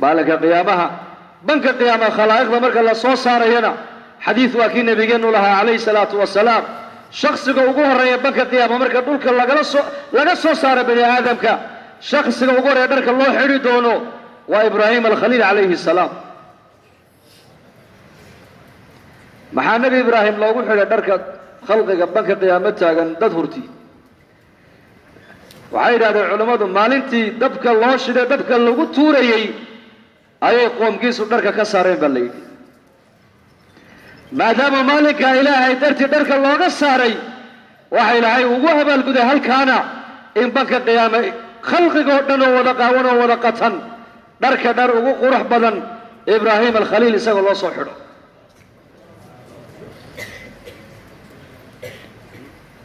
Maalinka qiyaamaha, banka qiyaama khalaa'iqda marka la soo saarayana, xadiid waa kii nabigeennu lahaa calayhi salaatu wasalaam, shaksiga ugu horreeya banka qiyaama marka dhulka laga soo saaro bani aadamka, shaksiga ugu horreeya dharka loo xidhi doono waa Ibraahim alkhaliil calayhi salaam. Maxaa Nebi Ibraahim loogu xidhay dharka khalqiga banka qiyaamo taagan dad hurti? Waxay yidhahdeen culammadu, maalintii dabka loo shiday, dabka lagu tuurayey, ayay qoomkiisu dharka ka saareen baa la yidhi. Maadaama maalinkaa Ilaahay dartii dharka looga saaray, waxa Ilaahay ugu abaalguday halkaana in banka qiyaame khalqigoo dhan oo wada qaawan oo wada qatan dharka dhar ugu qurux badan Ibraahim alkhaliil isagoo loo soo xidho.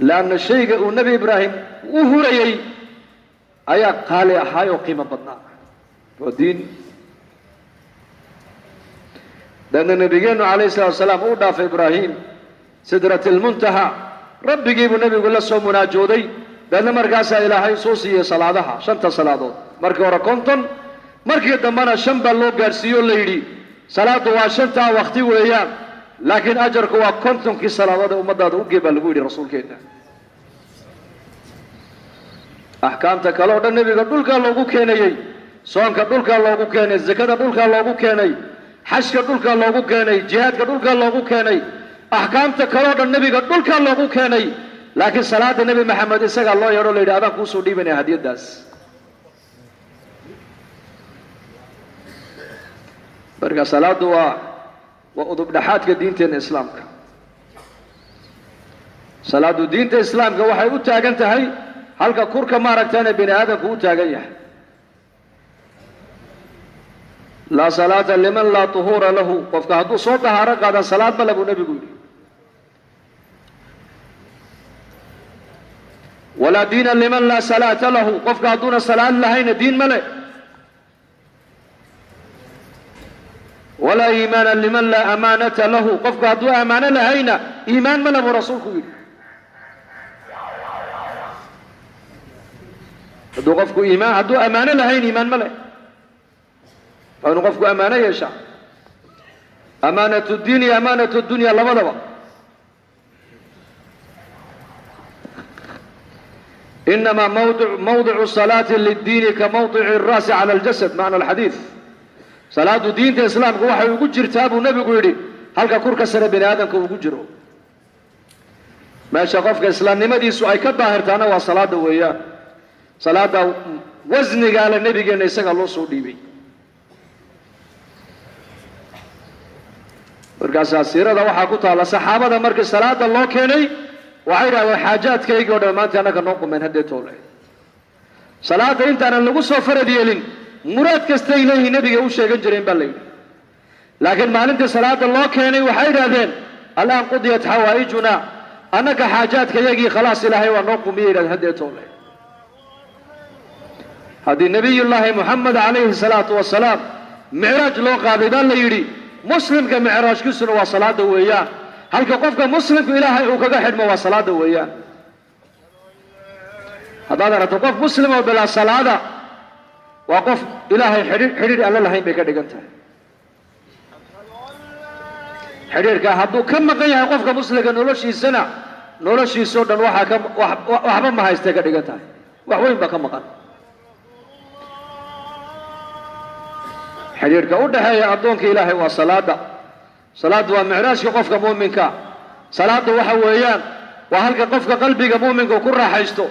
Leanna shayga uu Nebi Ibraahim u hurayey ayaa qaali ahaay oo qiimo badnaa, waa diin. Deedna nabigeennu calayhi salatu wasalaam uu dhaafay Ibraahim sidrat almuntaha, rabbigii buu nebigu la soo munaajooday. Deedna markaasaa Ilaahay soo siiyey salaadaha shanta salaadood, markii hore 50, markii dambena 5 baa loo gaadhsiiyo. La yidhi salaaddu waa shantaa wakti weeyaan, laakiin ajarku waa 50kii salaadood ee ummaddaada u gee baa lagu yidhi rasuulkeenna. Axkaamta kale oo dhan nebiga dhulkaa loogu keenayey, soonka dhulkaa loogu keenay, zakada dhulkaa loogu keenay, xajka dhulkaa loogu keenay, jihaadka dhulkaa loogu keenay, axkaamta kaleo dhan nebiga dhulkaa loogu keenay. Laakiin salaada Nebi Maxamed isagaa loo yeedho, la yidhi adaan kuusoo dhiibanaya hadiyaddaas. Marka salaaddu waa udub dhexaadka diinteenna islaamka. Salaaddu diinta islaamka waxay u taagan tahay halka kurka maaragtana bini aadamku u taagan yahay. Laa salaata liman laa tuhuura lahu, qofka hadduu soo dahaaro qaadan salaad male buu nebigu yidhi. Walaa diina liman laa salaata lahu, qofka hadduuna salaad lahayna diin male. Walaa iimaana liman laa amaanata lahu, qofka hadduu amaano lahayna iimaan male buu rasuulku yidhi. Hadduu qofku iimaan, hadduu amaano lahayn iimaan ma leh. Waa inuu qofku amaano yeeshaa, amaanatu diin iyo amaanatu dunya labadaba. Inamaa mawdicu salaati liddiini ka mawdici الra'si cala aljasad, macna alxadiid. Salaadu diinta islaamka waxay ugu jirtaa buu nebigu yidhi halka kurka sare bini aadamka ugu jiro. Meesha qofka islaamnimadiisu ay ka daahirtaana waa salaada weeyaan. Salaada wasnigaa le nebigeenna isagaa loo soo dhiibay. Markaasaa siirada waxaa ku taalla, saxaabada markii salaada loo keenay waxay yidhahdeen xaajaadkaygii o dhan maanta annaka noo qumeen haddee toole. Salaada intaanan lagu soo farad yeelin muraad kastay leeyihiin nebiga u sheegan jireen baa la yidhi, laakiin maalintii salaada loo keenay waxay yidhahdeen al'aan qudiyat xawaa'ijuna, annaka xaajaadkayagii khalaas Ilaahay waa noo qumiye yidhahdeen haddee toole. Haddii Nebiyullaahi Moxamed calayhi salaatu wasalaam micraaj loo qaaday baa la yidhi, muslimka micraajkiisuna waa salaada weeyaan. Halka qofka muslimku Ilaahay uu kaga xidhmo waa salaada weeyaan. Haddaad aragto qof muslim oo bilaa salaada, waa qof Ilaahay xidhiidh aan la lahayn bay ka dhigan tahay. Xidhiidhka hadduu ka maqan yahay qofka muslimka noloshiisana, noloshiisoo dhan waxaa ka waxba ma haystay ka dhigan tahay, wax weyn baa ka maqan. Xidhiidhka u dhexeeya addoonka Ilaahay waa salaada. Salaaddu waa micraajka qofka muuminka. Salaaddu waxa weeyaan waa halka qofka qalbiga muuminka ku raaxaysto.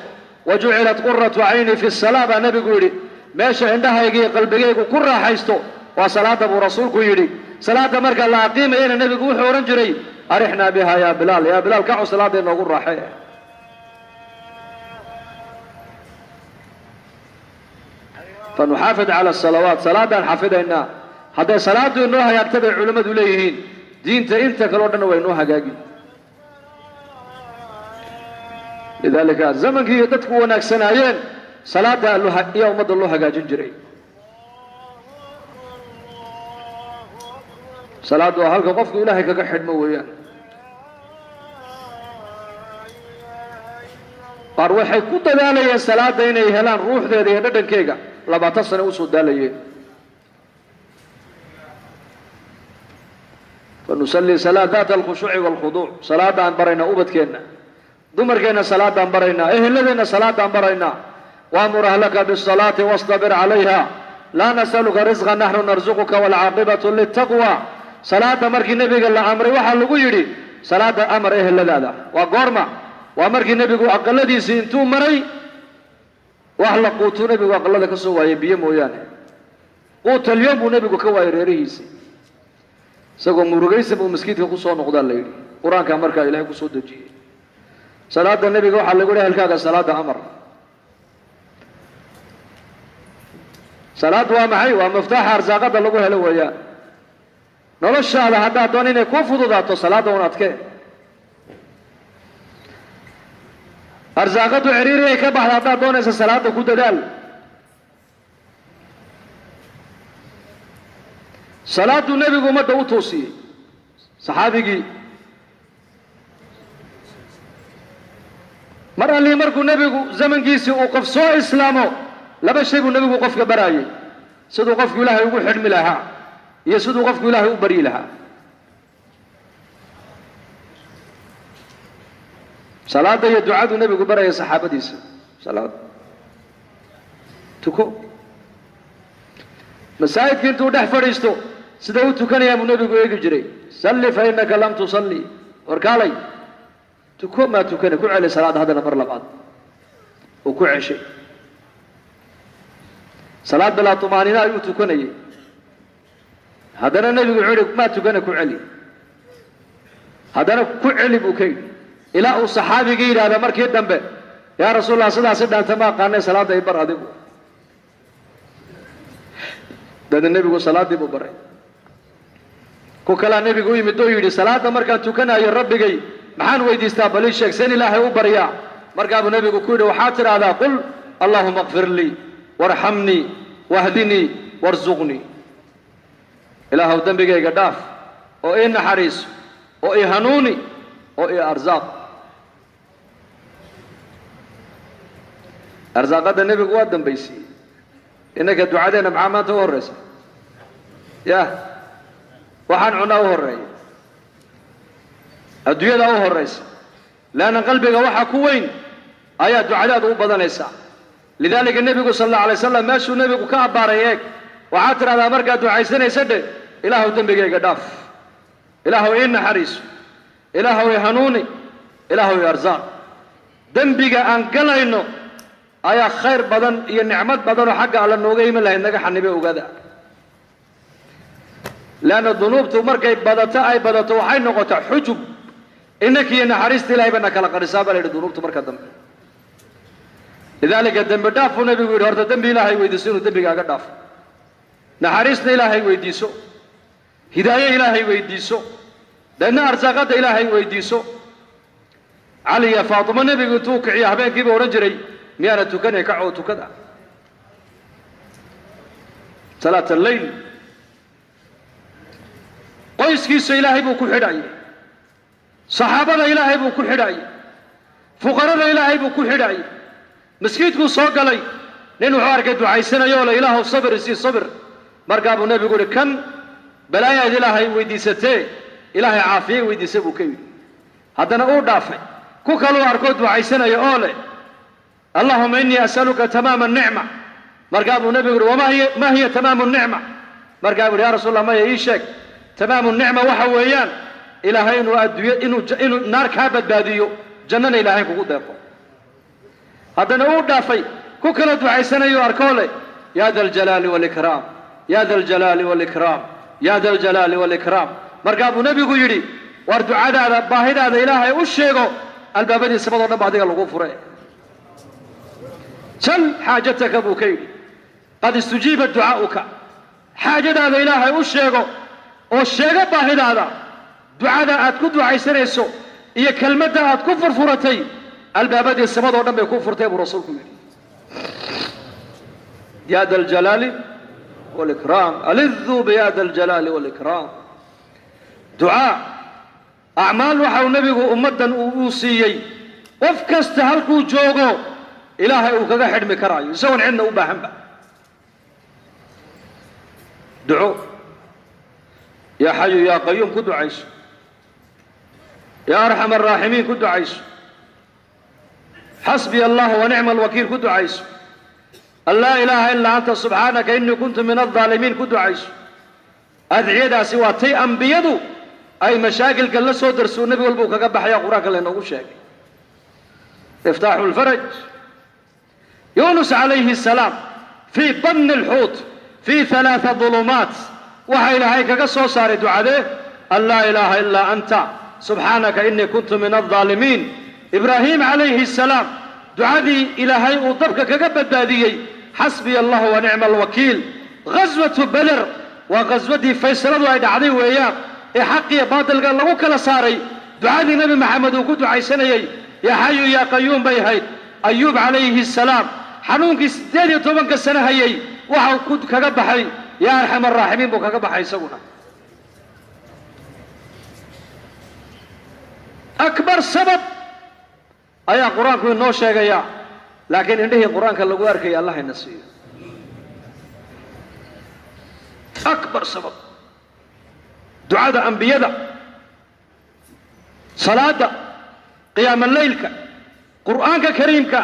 Wa jucilat quratu cayni fi salaa baa nebigu yidhi. Meesha indhahayga iyo qalbigaygu ku raaxaysto waa salaada buu rasuulku yidhi. Salaadda marka la aqiimayana nebigu wuxuu odhan jiray arixnaa biha yaa Bilaal, yaa Bilaal kacu salaada inoogu raaxee. Fanuxaafid cala asalawaat, salaadaan xafidaynaa. Hadday salaaddu inoo hagaagta bay culimmadu leeyihiin, diinta inta kale o dhanna waa inoo hagaagi. Lidaalika zamankii dadku wanaagsanaayeen salaadda ayaa ummadda loo hagaajin jiray. Salaaddu waa halka qofku Ilaahay kaga xidhmo weeyaan. Qaar waxay ku dadaalayeen salaadda inay helaan ruuxdeeda iyo dhadhankeega, 20 sano usoo daalayeen. Wanusalli salaa daata alkhushuuci waalkhuduuc. Salaadaan baraynaa ubadkeenna, dumarkeenna salaadaan baraynaa, eheladeenna salaadaan baraynaa. Waamur ahlaka bisalaati wastabir calayha laa nasaluka risqa naxnu narsuquka waalcaaqibatu litaqwa. Salaada markii nebiga la amray waxaa lagu yidhi salaada amar eheladaada. Waa goorma? Waa markii nebigu aqaladiisii intuu maray wax la quutuu nebigu aqalada ka soo waayay, biyo mooyaane. Quutalyoom buu nebigu ka waayay reerihiisii, isagoo murugaysan buu maskiidka ku soo noqdaa la yidhi. Qur-aankaa markaa ilaahay ku soo dejiyey. Salaada nebiga waxaa lagu yidhi ehelkaaga salaada amar. Salaad waa maxay? Waa miftaaxa arsaaqada lagu helo weeyaan. Noloshaada haddaad doon inay kuu fududaato, salaadda un adkee. Arsaaqadu ciriiri ay ka baxda haddaad doonaysa, salaada ku dadaal. Salaaduu nebigu ummadda u toosiyey. Saxaabigii mar allii markuu nebigu zamankiisii uu qof soo islaamo, laba shay buu nebigu qofka baraayey: siduu qofku ilaahay ugu xidhmi lahaa iyo siduu qofku ilaahay u baryi lahaa. Salaadda iyo ducaduu nebigu baraya saxaabadiisa. Salaad tuko, masaajidka intuu dhex fadhiisto sida u tukanayaa buu nebigu eegi jiray. Salli fa innaka lam tusalli. Warkaalay tuko, maa tukana, ku celi salaadda haddana mar labaad. Uu ku ceshay salaad bilaa tumaanina ayuu tukanayay. Haddana nebigu wuxuu yihi maa tukana, ku celi, haddana ku celi buu ka yidhi, ilaa uu saxaabigii yidhaahda markii dambe, yaa rasuul allah, sidaasi dhaanta ma aqaanay, salaadda i bar adigu. Daedna nebigu salaaddii buu baray. Ku kalaa nebigu u yimid oo yidhi, salaadda markaan tukanayo rabbigay maxaan weydiistaa? Bal ii sheeg, seen ilaahay u baryaa? Markaa buu nebigu ku yidhi, waxaad tidhaahdaa qul allaahuma akfir lii warxamnii wahdinii warsuqnii. Ilaahow dembigayga dhaaf oo ii naxariiso oo ii hanuuni oo ii arsaaq. Arsaaqadda nebigu waa dambaysiiyey. Innaka ducadeenna maxaa maanta u horraysa? Yah, waxaan cunnaa u horreeya, adduunyadaa u horraysa, leanna qalbiga waxaa ku weyn ayaa ducadaada u badanaysaa. Lidaalika nebigu sala allahu alay wasalam meeshuu nebigu ka abbaaray eeg. Waxaad tidhahdaa markaad ducaysanaysa dhe, ilaahow dembigayga dhaaf, ilaahow ii naxariiso, ilaahow ii hanuuni, ilaahow ii arsaaq. Dembiga aan galayno ayaa khayr badan iyo nicmad badanoo xagga alla nooga iman lahayd naga xanibe, ogaada. Leanna dunuubtu markay badato ay badato waxay noqotaa xujub inankiiyo naxariista ilahay bana kala qarisaa baa la yidhi dunuubtu marka dambe. Lidaalika dembi dhaaf buu nebigu yidhi, horta dembi ilaahay weydiiso inuu dembigaaga dhaafo, naxariisna ilaahay weydiiso, hidaaye ilaahay weydiiso, deedna arsaaqadda ilaahay weydiiso. Cali iyo Faatimo nebigu intuu kiciyo habeenkiiba odhan jiray, miyaana tukanay? Kacoo tukada salaat alleyl. Qoyskiisa ilaahay buu ku xidhayay, saxaabada ilaahay buu ku xidhayay, fuqarada ilaahay buu ku xidhayay. Maskiidkuu soo galay, nin wuxuu arkay ducaysanayo le, ilaahow sabir isii, sabir. Markaa buu nebigu uhi, kan balaayaad ilaahay weydiisatee, ilaahay caafiye weydiisa buu ka yidhi. Haddana uu dhaafay. Ku kaluu arkoo ducaysanaya oo leh, allahuma innii as'aluka tamaama anicma. Markaa buu nebigu uhi, wamaa hiya, ma hiya tamaamu nicma? Markaa buu yidhi, ya rasuul allah, maya, ii sheeg. Tamaamu nicma waxa weeyaan ilaahay inuu adduunye inuu naar kaa badbaadiyo, jannana ilaahay kugu deeqo. Haddana uu dhaafay. Ku kala ducaysanayo arkoo leh, ya da aljalaali waalikraam, ya da aljalaali waalikraam, ya da aljalaali waalikraam. Markaa buu nebigu yidhi, waar ducadaada baahidaada ilaahay u sheego, albaabadii samadoo dhan ba adiga lagu fure. Sal xaajataka buu ka yidhi, qad istujiiba ducaa'uka. Xaajadaada ilaahay u sheego oo sheego baahidaada, ducada aad ku ducaysanayso iyo kelmadda aad ku furfuratay albaabadii samadoo dhan bay ku furtay buu rasuulku yidhi. Ya da aljalaali waalikraam, aliduu biya da aljalaali waalikraam. Ducaa, acmaal waxa uu nebigu ummaddan uu siiyey qof kasta halkuu joogo ilaahay uu kaga xidhmi karaayo isagoon cidna u baahanba. Duco Yaa xayu yaa qayuum ku ducayso, yaa arxam araaximiin ku ducayso, xasbiya allah wa nicma alwakiil ku ducayso, an laa ilaaha ilaa anta subxaanaka innii kuntu min aldaalimiin ku ducayso. Adciyadaasi waa tay ambiyadu ay mashaakilka la soo darsuu nebi walba uu kaga baxaya, qur-aanka laynoogu sheegay. Miftaaxu lfaraj. Yunus calayhi asalaam fii badni alxuut fii halaaa dulumaat waxa ilaahay kaga soo saaray ducadee an laa ilaaha ilaa anta subxaanaka innii kuntu min aldaalimiin. Ibraahiim calayhi asalaam ducadii ilaahay uu dabka kaga badbaadiyey, xasbiya allahu wa nicma alwakiil. Ghaswatu Beder waa ghaswadii faysaladu ay dhacday weeyaan ee xaqiyo baatilka lagu kala saaray. Ducadii Nebi Maxamed uu ku ducaysanayey yaa xayu yaa qayuum bay ahayd. Ayuub calayhi asalaam xanuunkii 18-ka sano hayay waxa uu ku kaga baxay yaa arxam araaximiin buu kaga baxay isaguna. Akbar sabab ayaa qur-aanku inoo sheegayaa, laakiin indhihii qur-aanka lagu arkaya allah ina siiyo. Akbar sabab ducada ambiyada, salaada qiyaama leylka, qur'aanka kariimka.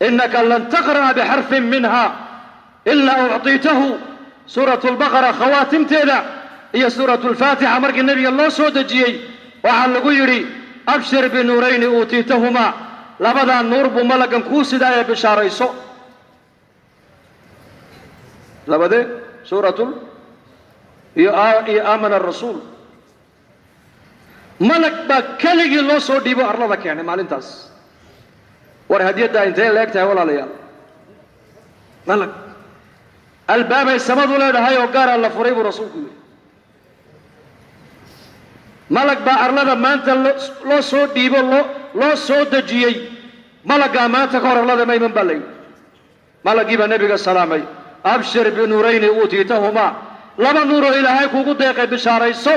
Inaka lan taqra'a bixarfin minha ilaa ucطiitahu. Suuratu lbaqara khawaatimteeda iyo suuratu lfaatixa markii nebiga loo soo dejiyey waxaa lagu yidhi abshir binuurayni uutiitahumaa, labadaa nuur buu malagan kuu sidaa ee bishaarayso. Labadee? Suuratul iyo aamana arasuul. Malag baa keligii loo soo dhiibo arlada keenay maalintaas. War hadiyaddaa intee la eg tahay walaalayaal? Malag albaabay samadu leedahay oo gaaraa la furay buu rasuulku yidhi. Malag baa arlada maanta loo soo dhiibo, loo soo dejiyey. Malaggaa maanta ka hor arlada ma iman baa la yidhi. Malaggii baa nebiga salaamay, abshir binuurayni uutiitahumaa, laba nuuroo ilaahay kuugu deeqay bishaarayso.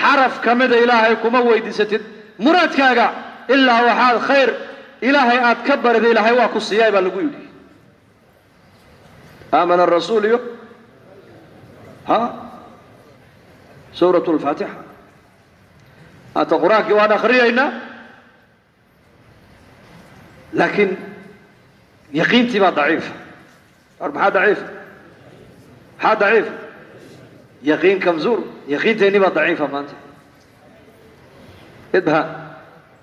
Xaraf ka mida ilaahay kuma weydiisatid muraadkaaga ilaa waxaad khayr ilaahay aad ka bariday ilaahay waa ku siiyay baa lagu yidhi. Aamana arasuul iyo ha suuratu lfaatixa. Haata qur-aankii waan akhriyaynaa, laakiin yaqiintii baa daciifa. War maxaa daciifa? Maxaa daciifa? Yaqiin kamzuur. Yaqiinteennii baa daciifa maanta. Idha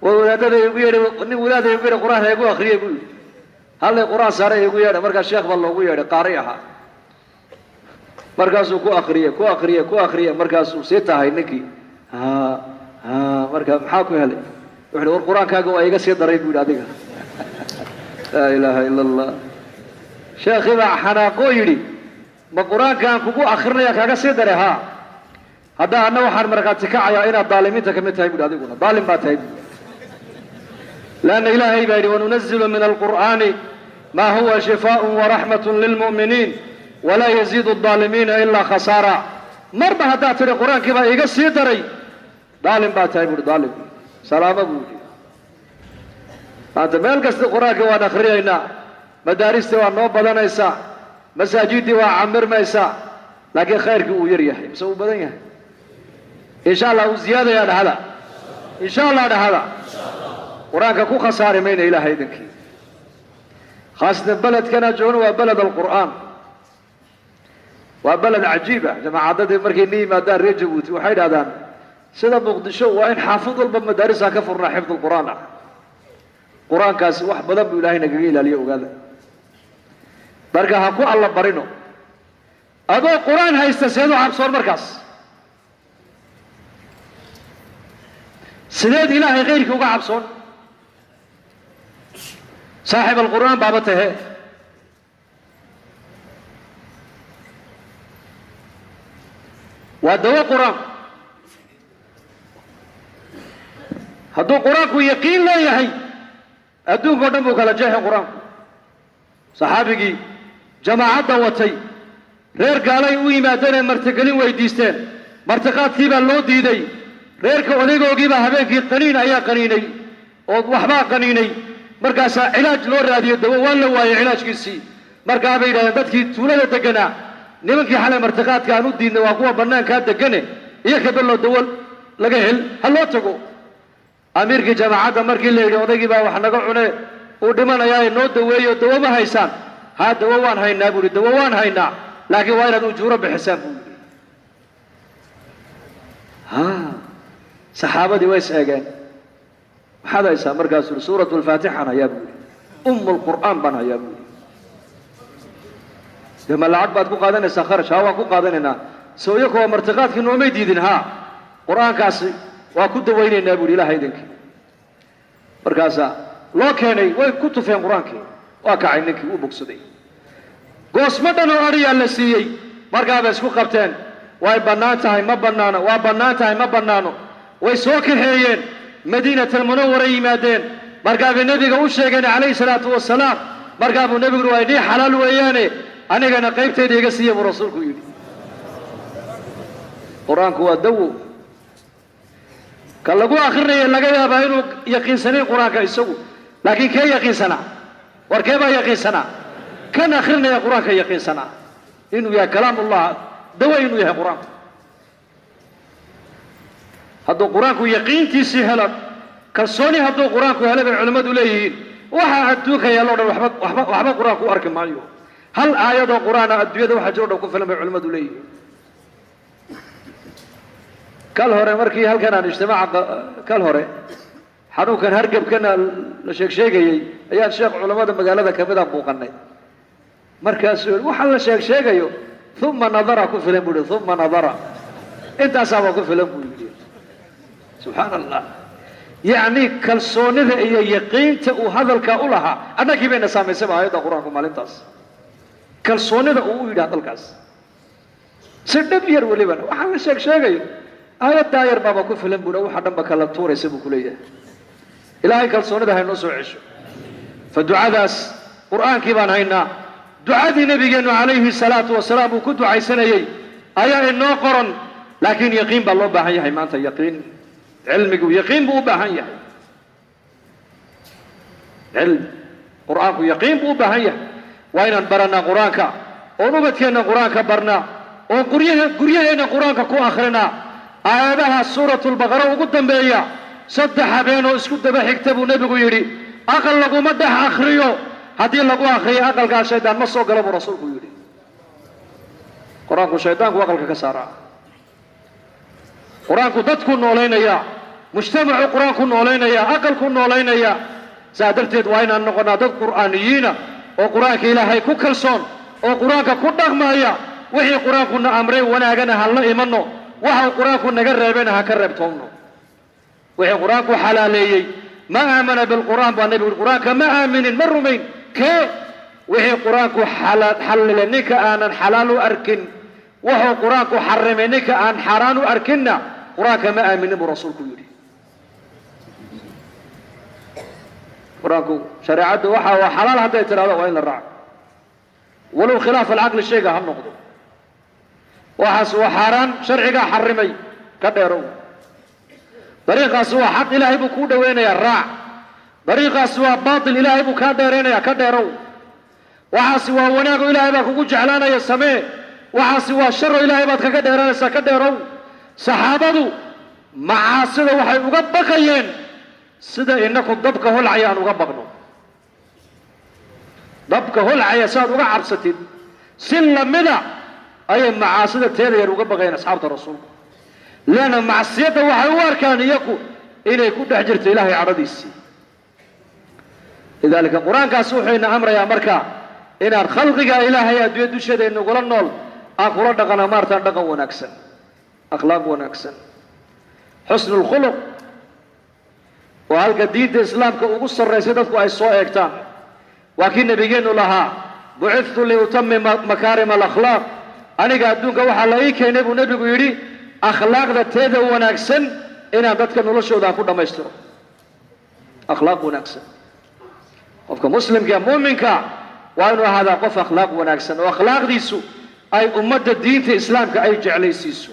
war wadaadada igu yeedhay, nin wadaada igu yeedhay qur-aan ha igu akhriyay buu yidhi, hallay qur-aan saare igu yeedhay. Markaa sheekh baa loogu yeedhay qaari ahaa, markaasuu ku akriyey ku akriyey ku akriyey, markaasuu sii tahay ninkii ha ha. Marka maxaa ku helay? Wuxu uhi war qur-aankaaga waa iga sii daray buu yidhi adiga. Laa ilaaha ila allah. Sheekhii baa xanaaqoo yidhi ma qur-aankaan kugu akrinaya kaaga sii daray? Haa, hadda anna waxaan markhaati kacayaa inaad daalimiinta ka mid tahay buuhi, adiguna daalim baa tahay buui. Leanna ilaahay baa yidhi wanunazilu min alqur'aani maa huwa shifaaءu waraxmat lilmu'miniin walaa yaziidu aldaalimiina ilaa khasaara. Marba haddaad tidhi qur-aankii baa iga sii daray, daalim baa tahay buuhi, daalim. Salaamo buu yidhi. Maanta meel kasta qur-aankii waan akhriyaynaa, madaaristii waa noo badanaysaa, masaajiddii waa camirmaysaa, laakiin khayrkii uu yar yahay mise uu badan yahay? Insha allah uu ziyaadayaa. Dhahada insha allah, dhahada. Qur-aanka ku khasaari mayna ilaahay idinkii, khaasatan beledkana joogno waa beled alqur'aan, waa beled cajiib ah. Jamaacadadii markay ni yimaadaan reer Jabuuti waxay dhahdaan sida Muqdisho waa in xaafid walba madaarisa ka furnaa xifd alqur'aan ah. Qur-aankaasi wax badan buu ilaahay nagaga ilaaliyo, ogaada. Marka ha ku alla barino adoo qur-aan haysta seed u cabsoon markaas, sideed ilaahay khayrkii uga cabsoon? Saaxib alqur'aan baaba tahe. Waa dawo qur-aanku. Hadduu qur-aanku yaqiin leeyahay adduunka o dhan buu kala jeexay qur-aanku. Saxaabigii jamaacadda watay reer gaalay u yimaadeen ee martigelin weydiisteen, martiqaadkii baa loo diiday. Reerka odaygoogii habeenkii qaniin ayaa qaniinay oo waxbaa qaniinay, markaasaa cilaaj loo raadiyey, dawo waan la waayey cilaajkiisii. Markaa bay yidhahdeen dadkii tuulada deganaa, Nimankii xalay martiqaadka aan u diidnay waa kuwa bannaankaa degane, iyo kabeloo dawo laga hel ha loo tago. Amiirkii jamaacadda markii la yidhi odaygii baa wax naga cune, uu dhimanayaa, noo daweeyo, dawo ma haysaan? Haa, dawo waan haynaa buu yidhi, dawo waan haynaa, laakiin waa inaad ujuuro bixisaan buu yidhi. Ha, saxaabadii way is eegeen. Maxaad haysaa? Markaasuu yidhi suuratu alfaatixaan hayaa buu yidhi, umm alqur'aan baan hayaa buu yidhi. Dee ma lacag baad ku qaadanaysaa kharash? Haa, waan ku qaadanaynaa. Soo iyakoo martiqaadkii noomay diidin? Haa, qur'aankaasi waa ku dawaynaynaa buu yidhi ilaha idinkii. Markaasaa loo keenay, way ku tufeen qur-aankii, waa kacay ninkii, uu bogsaday. Goosmo dhan oo adhiyaa la siiyey. Markaabay isku qabteen, way bannaan tahay, ma bannaano, waa bannaan tahay, ma bannaano. Way soo kaxeeyeen, Madiinat almunawara yimaadeen. Markaabay nebiga u sheegeen calayhi salaatu wasalaam. Markaa buu nebigu waa idii xalaal weeyaane, anigana qaybtayda iga siiya buu rasuulku yidhi. Qur-aanku waa dawo. Ka lagu akrinaya laga yaabaa inuu yaqiinsanayn qur-aanka isagu, laakiin kee yaqiinsanaa? War kee baa yaqiinsanaa? Kan akrinaya qur-aanka yaqiinsanaa inuu yahay kalaamullah, dawo inuu yahay qur-aanku. Hadduu qur-aanku yaqiintiisii helo, kalsooni hadduu qur-aanku helo bay culimmadu leeyihiin, waxa adduunka yaallo dhan waxba waxba waxba qur-aanku u arki maayo. Hal aayadoo qur-aana adduunyada waxa jiro dhan ku filan bay culimmadu leeyihiin. Kal hore markii halkan aan ijtimaaca kal hore xanuunkan hargebkana la sheeg sheegayey ayaan sheekh culammada magaalada kamid a buuqanay. Markaasuu yihi waxa la sheeg sheegayo uma nadara ku filan buu yihi, uma nadara intaasaaba ku filan buu yidhi. Subxaana allah, yacni kalsoonida iyo yaqiinta uu hadalka u lahaa annagii bayna saamaysayba aayadda qur-aanku maalintaas. Kalsoonida uu u yidhi hadalkaas si dhib yar welibana, waxaa la sheeg sheegayo aayaddaa yar baaba ku filan buuhi, waxa dhanba kala tuuraysa buu ku leeyahay. Ilaahay kalsoonida haynoo soo cesho. Fa ducadaas qur'aankii baan haynaa, ducadii nabigeennu calayhi salaatu wasalaam uu ku ducaysanayey ayaa inoo qoran, laakiin yaqiin baa loo baahan yahay maanta. Yaqiin, cilmigu yaqiin buu u baahan yahay, cilmi qur'aanku yaqiin buu u baahan yahay. Waa inaan barannaa qur-aanka, oon ubadkeenna qur-aanka barnaa, oon guryaheenna qur-aanka ku akhrinaa. Aayadaha suuratulbaqara ugu dambeeya 3 habeen oo isku daba xigta buu nebigu yidhi aqal laguma dhex akhriyo, haddii lagu akhriyo aqalkaa shaydaan ma soo galo buu rasuulku yidhi. Qur-aanku shaydaanku aqalka ka saaraa, qur-aanku dadku noolaynayaa, mujtamacu qur-aanku noolaynayaa, aqalku noolaynayaa. Saa darteed waa inaan noqonnaa dad qur'aaniyiina oo qur-aanka ilaahay ku kalsoon oo qur-aanka ku dhaqmaaya. Wixii qur-aankuna amray wanaagana ha la imanno, waxa uu qur-aanku naga reebayna ha ka reebtoomno. Wixii qur-aanku xalaaleeyey, ma aamana bilqur'aan baa nebigu yidhi, qur-aanka ma aaminin, ma rumayn kee wixii qur-aanku xallilay ninka aanan xalaal u arkin, wuxuu qur-aanku xarimay ninka aan xaaraan u arkinna qur-aanka ma aaminin buu rasuulku yidhi. Qur-aanku shareecaddu waxa waa xalaal hadday tidhahdo waa in la raaco, walow khilaaf alcaqli shayga ha noqdo. Waxaas waa xaaraan, sharcigaa xarimay, ka dheerow. Dariiqaasi waa xaq, ilaahay buu kuu dhoweynayaa, raac. Dariiqaasi waa baatil, ilaahay buu kaa dheeraynayaa, ka dheerow. Waxaasi waa wanaago, ilaahay baa kugu jeclaanaya, samee. Waxaasi waa sharo, ilaahay baad kaga dheeranaysaa, ka dheerow. Saxaabadu macaasida waxay uga baqayeen sida inaku dabka holcaya aan uga baqno. Dabka holcaya si aad uga cabsatid si lamida ayay macaasida teeda yar uga baqayeen asxaabta rasuulka, leanna macsiyadda waxay u arkaan iyaku inay ku dhex jirto ilaahay cadhadiisii. Lidaalika qur-aankaasi wuxuu ina amrayaa marka inaan khalqiga ilaahay adduunya dusheeda inagula nool aan kula dhaqana maartaan dhaqan wanaagsan, akhlaaq wanaagsan, xusnu lkhuluq oo halka diinta islaamka ugu sarraysay dadku ay soo eegtaan. Waa kii nabigeennu lahaa bucithtu liutamima makaarima alakhlaaq, aniga adduunka waxaa la ii keenay buu nebigu yidhi akhlaaqda teeda wanaagsan inaan dadka noloshooda aan ku dhammaystiro. Akhlaaq wanaagsan, qofka muslimka muuminka waa inuu ahaadaa qof akhlaaq wanaagsan oo akhlaaqdiisu ay ummadda diinta islaamka ay jeclaysiiso.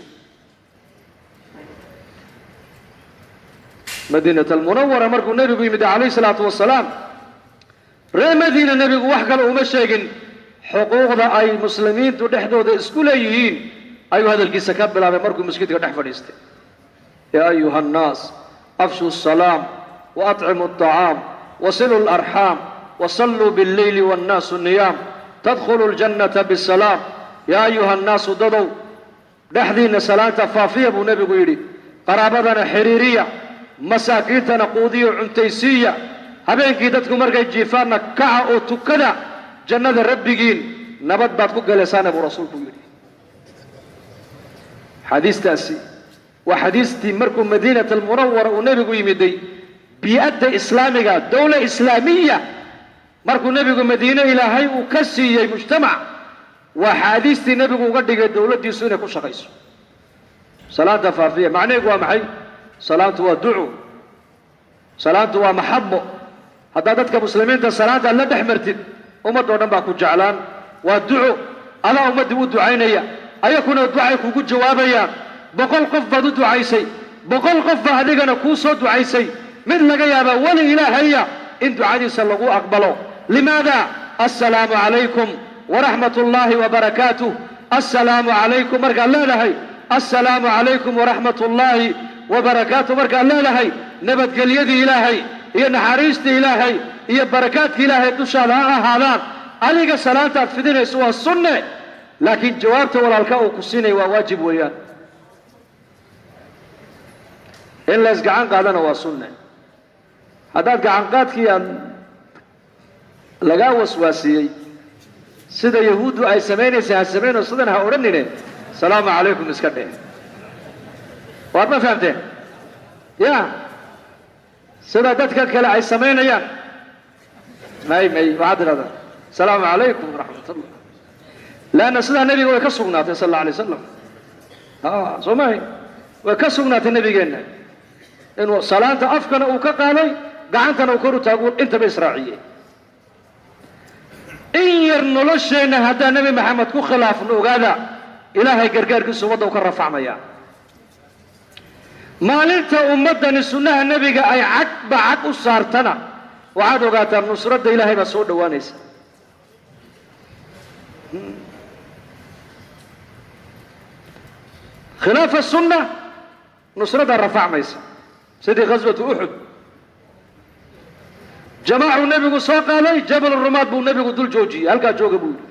Madiinat almunawara markuu nebigu yimid calayhi salaatu wasalaam, reer Madiina nebigu wax kale uma sheegin, Xuquuqda ay muslimiintu dhexdooda isku leeyihiin ayuu hadalkiisa ka bilaabay markuu masjidka dhex fadhiistay. Yaa ayuha annaas afshu asalaam wa atcimu alطacaam wasilu alarxaam wasalluu billeyli wannaasu niyaam tadkhulu aljannata bisalaam. Yaa ayuha annaasu, dadow, dhexdiinna salaanta faafiya buu nebigu yidhi, qaraabadana xiriiriya, masaakiintana quudiyo cuntaysiiya, habeenkii dadku markay jiifaanna kaca oo tukada, jannada rabbigiin nabad baad ku galaysaana buu rasuulku yidhi. Xadiistaasi waa xadiistii markuu Madiinat almunawara uu nebigu yimiday, bii'adda islaamiga, dowla islaamiya markuu nebigu Madiine Ilaahay uu ka siiyey mujtamac, waa xaadiistii nebigu uga dhigay dowladdiisu inay ku shaqayso. Salaanta faafiya macnaheedu waa maxay? Salaantu waa duco, salaantu waa maxabo. Haddaad dadka muslimiinta salaanta la dhex martid, ummadoo dhan baa ku jeclaan. Waa duco, adaa ummaddii u ducaynaya, ayakuna ducay kugu jawaabayaan. 100 qof baad u ducaysay, 100 qof baa adigana kuu soo ducaysay. Mid laga yaabaa weli Ilaahaya in ducadiisa lagu aqbalo. Limaada? Assalaamu calaykum waraxmat ullaahi wabarakaatuh, assalaamu calaykum markaad leedahay, assalaamu calaykum waraxmat ullaahi wabarakaatuh markaad leedahay, nabadgelyadii Ilaahay iyo naxariistii Ilaahay iyo barakaadka Ilaahay dushaada ha ahaadaan. Adiga salaantaad fidinayso waa sunne, laakiin jawaabta walaalka uu ku siinaya waa waajib weeyaan. In la isgacan qaadana waa sunne. Haddaad gacan qaadkii aad lagaa waswaasiyey sida Yahuuddu ay samaynaysa, ha samayno sidan, ha odhanine, salaamu calaykum iska dheh. Waad ma fahamteen? Ya sida dadka kale ay samaynayaan, may may, waxaad tidhahdaa asalaamu calaykum waraxmat ullah, leanna sidaa nebiga way ka sugnaatay sal alla alay wasalam. Soo mahay? Way ka sugnaatay nebigeenna inuu salaanta afkana uu ka qaaday, gacantana uu kor u taagu, intaba israaciyey. In yar nolosheenna haddaan Nebi Maxamed ku khilaafno, ogaada Ilaahay gargaarkiisu ummadda u ka rafacmaya. Maalinta ummaddani sunnaha nebiga ay cagba cag u saartana, waxaad ogaataa nusradda Ilaahay baa soo dhowaanaysa. Khilaafa sunna nusraddaa rafacmaysa. Sidii ghaswatu Uxud, jamaacuu nebigu soo qaaday, Jabal Rumaad buu nebigu dul joojiyey. Halkaa jooga buu yidhi,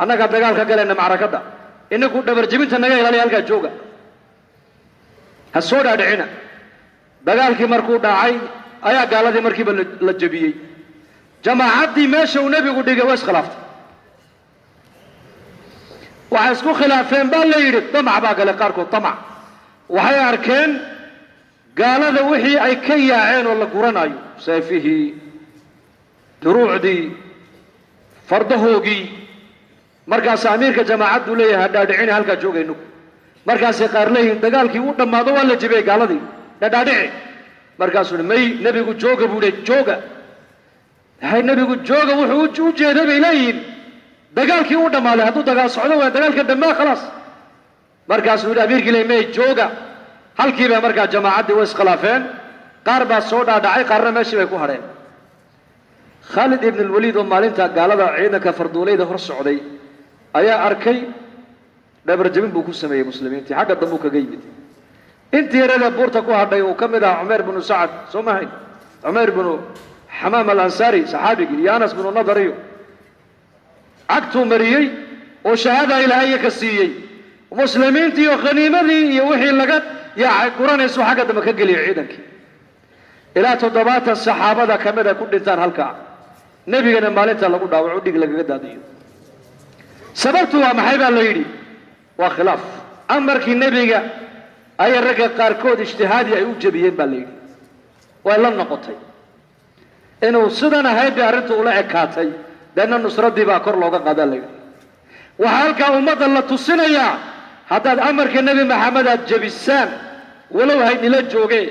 annagaa dagaal ka galayna macrakadda, inagu dhabarjebinta naga ilaaliya, halkaa jooga, ha soo dhaadhicina. Dagaalkii markuu dhacay ayaa gaaladii markiiba la jebiyey. Jamaacaddii meesha uu nebigu dhigay waa iskhilaaftay. Waxay isku khilaafeen baa la yidhi damac baa galay qaarkood. Damac, waxay arkeen gaalada wixii ay ka yaaceen oo la guranayo, seefihii, duruucdii, fardahoogii. Markaas amiirka jamaacaddu leeyahay, ha dhaadhicina, halkaa joogaynu. Markaasay qaar leeyihiin dagaalkii u dhammaado, waa la jebiyey gaaladii, dhadhaadhici. Markaasuu uhi, may, nebigu jooga buu le, jooga. Hay, nebigu jooga wuxuu u jeeday bay leeyihiin dagaalkii u dhammaaday. Hadduu dagaal socdo waa dagaalka dhammaa, khalaas. Markaasuu yidhi amiirkii le, may, jooga halkiibaa. Markaa jamaacaddii way iskhilaafeen, qaar baa soo dhaadhacay, qaarna meeshii bay ku hadheen. Khaalid ibn Alwaliid oo maalinta gaalada ciidanka farduulayda hor socday ayaa arkay dhabarjabin buu ku sameeyey muslimiintii, xagga dambuu kaga yimid. Intii yarada buurta ku hadhay uu ka mid ahaa Cumayr binu Sacad, soo mahayn, Cumayr binu Xamaam Alansaari saxaabigii, iyo Anas binu Nadar, iyo cagtuu mariyey oo shahaada Ilaahay ka siiyey. Muslimiintii iyo khaniimadii iyo wixii laga yaacay guranaysu xagga dambe ka geliyay ciidankii, ilaa 70 saxaabada ka mid a ku dhintaan halkaa, nebigana maalinta lagu dhaawaco, dhig lagaga daadiyo. Sababtu waa maxay baa la yidhi? Waa khilaaf amarkii nebiga ayay ragga qaarkood ijtihaadi ay u jebiyeen baa la yidhi. Way la noqotay inuu sidan ahayd bay arrintu ula ekaatay, deedna nusraddii baa kor looga qaadaa la yidhi. Waxaa halkaa ummadda la tusinayaa, haddaad amarka Nebi Maxamed aad jebisaan, walow haynila jooge,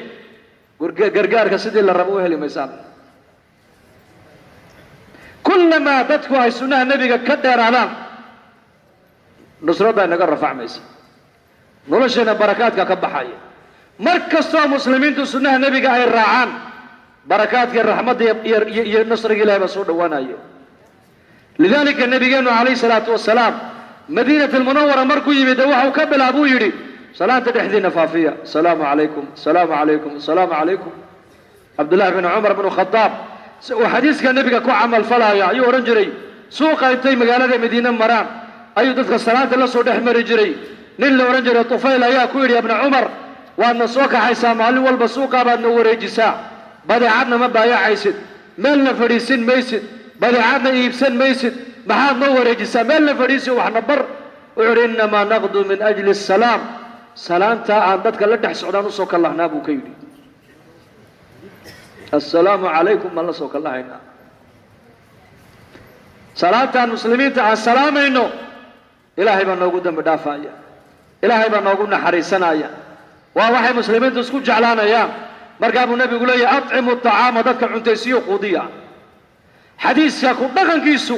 gargaarka sidii la rabo u heli maysaan. Kullamaa dadku ay sunnaha nebiga ka dheeraadaan, nusradda inaga rafacmaysa, nolosheena barakaadka ka baxaya. Mar kastoo muslimiintu sunnaha nebiga ay raacaan, barakaadka, raxmadda iyo nasriga Ilahay baa soo dhowaanaya. Lidaalika nabigeennu calayhi salaatu wasalaam Madiinat almunawara markuu yimid dee waxau ka bilaabuu yidhi salaanta dhexdiinna faafiya, asalaamu calaykum, asalaamu calaykum, asalaamu calaykum. Cabdullaahi bin Cumar bnu Khadaab uu xadiiska nebiga ku camalfalaya ayuu odhan jiray, suuqa intay magaalada Madiine maraan ayuu dadka salaanta la soo dhex mari jiray. Nin la odhan jiray Tufayl ayaa ku yidhi, ibna Cumar, waadna soo kaxaysaa maalin walba, suuqaa baadna wareejisaa, badeecadna ma baayacaysid, meelna fadhiisin maysid, badeecadna iibsan maysid, maxaad noo wareejisaa? Meelna fadhiisi, waxna bar. Wuxuu yidhi, innamaa naqdu min ajli asalaam, salaantaa aan dadka la dhex socdaan usoo kallahnaa buu ka yidhi. Assalaamu calaykum baan la soo kallahaynaa. Salaantaan muslimiinta aan salaamayno Ilaahay baa noogu dembi dhaafaya, Ilaahay baa noogu naxariisanaya, waa waxay muslimiintu isku jeclaanayaan. Markaa buu nebigu leeyahy, atcimu aطacaama, dadka cuntaysiyo quudiya. Xadiiska ku dhaqankiisu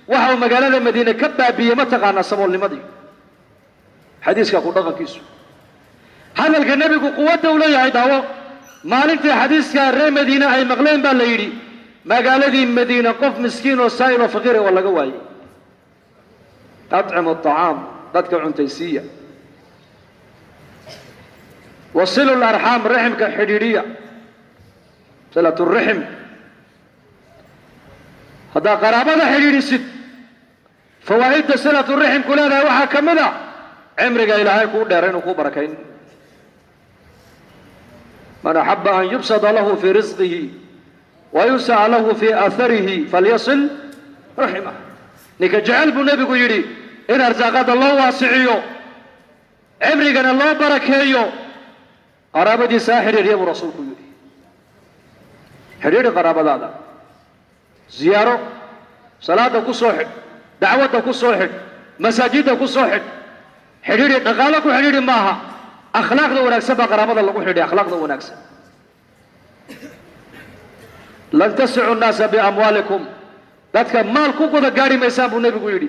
waxa uu magaalada Madiine ka baabiyey ma taqaanaa saboolnimadii. Xadiiska ku dhaqankiisu, hadalka nebigu quwadda uu leeyahay daawo. Maalintii xadiiska reer Madiine ay maqleen baa la yidhi, magaaladii Madiine qof miskiin oo saa'il oo faqiira waa laga waayey. Atcimu aطacaam, dadka cuntaysiiya. Wasilu larxaam, raximka xidhiidhiya, silatu raxim. Haddaa qaraabada xidhiidhisid, fawaa'idda silatu raximku leedahay waxaa ka mid a cimriga Ilaahay kuu dheera inuu kuu barakayn. Man axaba an yubsada lahu fii risqihi wa yunsa'a lahu fii aaharihi falyasil raximah. Ninka jecel buu nebigu yidhi in arsaaqada loo waasiciyo, cimrigana loo barakeeyo, qaraabadiisa ha xidhiidhiya buu rasuulku yidhi. Xidhiidhi qaraabadaada, ziyaaro, salaada ku soo xidh, dacwadda ku soo xidh, masaajidda ku soo xidh, xidhiidhi. Dhaqaalo ku xidhiidhi maaha, akhlaaqda wanaagsan baa qaraabada lagu xidhay, akhlaaqda wanaagsan. Lan tasicu nnaasa biamwaalikum, dadka maal ku wada gaadhi maysaan buu nebigu yidhi,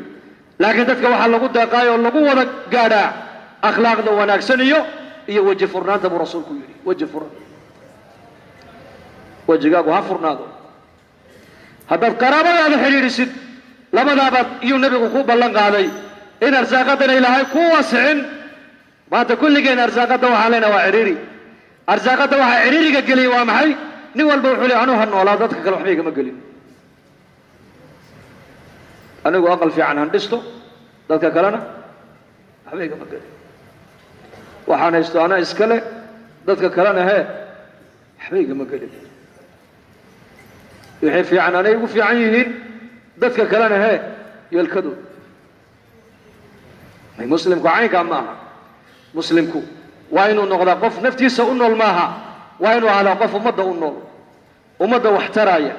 laakiin dadka waxaa lagu deeqaayo oo lagu wada gaadhaa akhlaaqda wanaagsan iyo weji furnaanta buu rasuulku yidhi. Weji furan, wejigaagu ha furnaado. Haddaad qaraabadaada xidhiidhisid, labadaabaad iyuu nebigu ku ballan qaaday in arsaaqadana Ilaahay ku waasicin. Maanta kulligeen arsaaqadda waxaan leenahay waa cidhiiri. Arsaaqadda waxaa cidhiiriga geliyey waa maxay? Nin walba wuxuu leey anuu ha noolaa, dadka kale waxba igama gelin, anigu aqal fiican han dhisto, dadka kalena waxba igama gelin, waxaan haysto anaa iskale, dadka kalena hee waxba igama gelin, wixii fiican anay igu fiican yihiin, dadka kalena hee yeelkadood. Muslimku caynkaa ma aha. Muslimku waa inuu noqdaa qof naftiisa u nool maaha, waa inuu ahaadaa qof ummadda u nool, ummadda wax taraaya,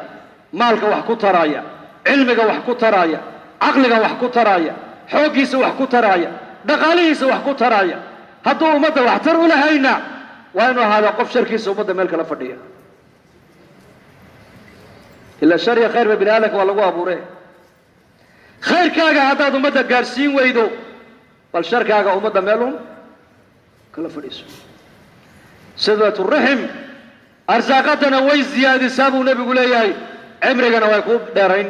maalka wax ku taraaya, cilmiga wax ku taraaya, caqliga wax ku taraaya, xooggiisa wax ku taraaya, dhaqaalihiisa wax ku taraaya. Hadduu ummadda waxtar u lahayna, waa inuu ahaadaa qof sharkiisa ummadda meel kala fadhiya. Ilaa shar iyo khayr ba bini aadamka waa lagu abuure. Khayrkaaga haddaad ummadda gaadhsiin weydo, bal sharkaaga ummadda meelun kala fadhiiso. Silatu raxim arsaaqadana way ziyaadisaa buu nebigu leeyahay, cimrigana way kuu dheerayn.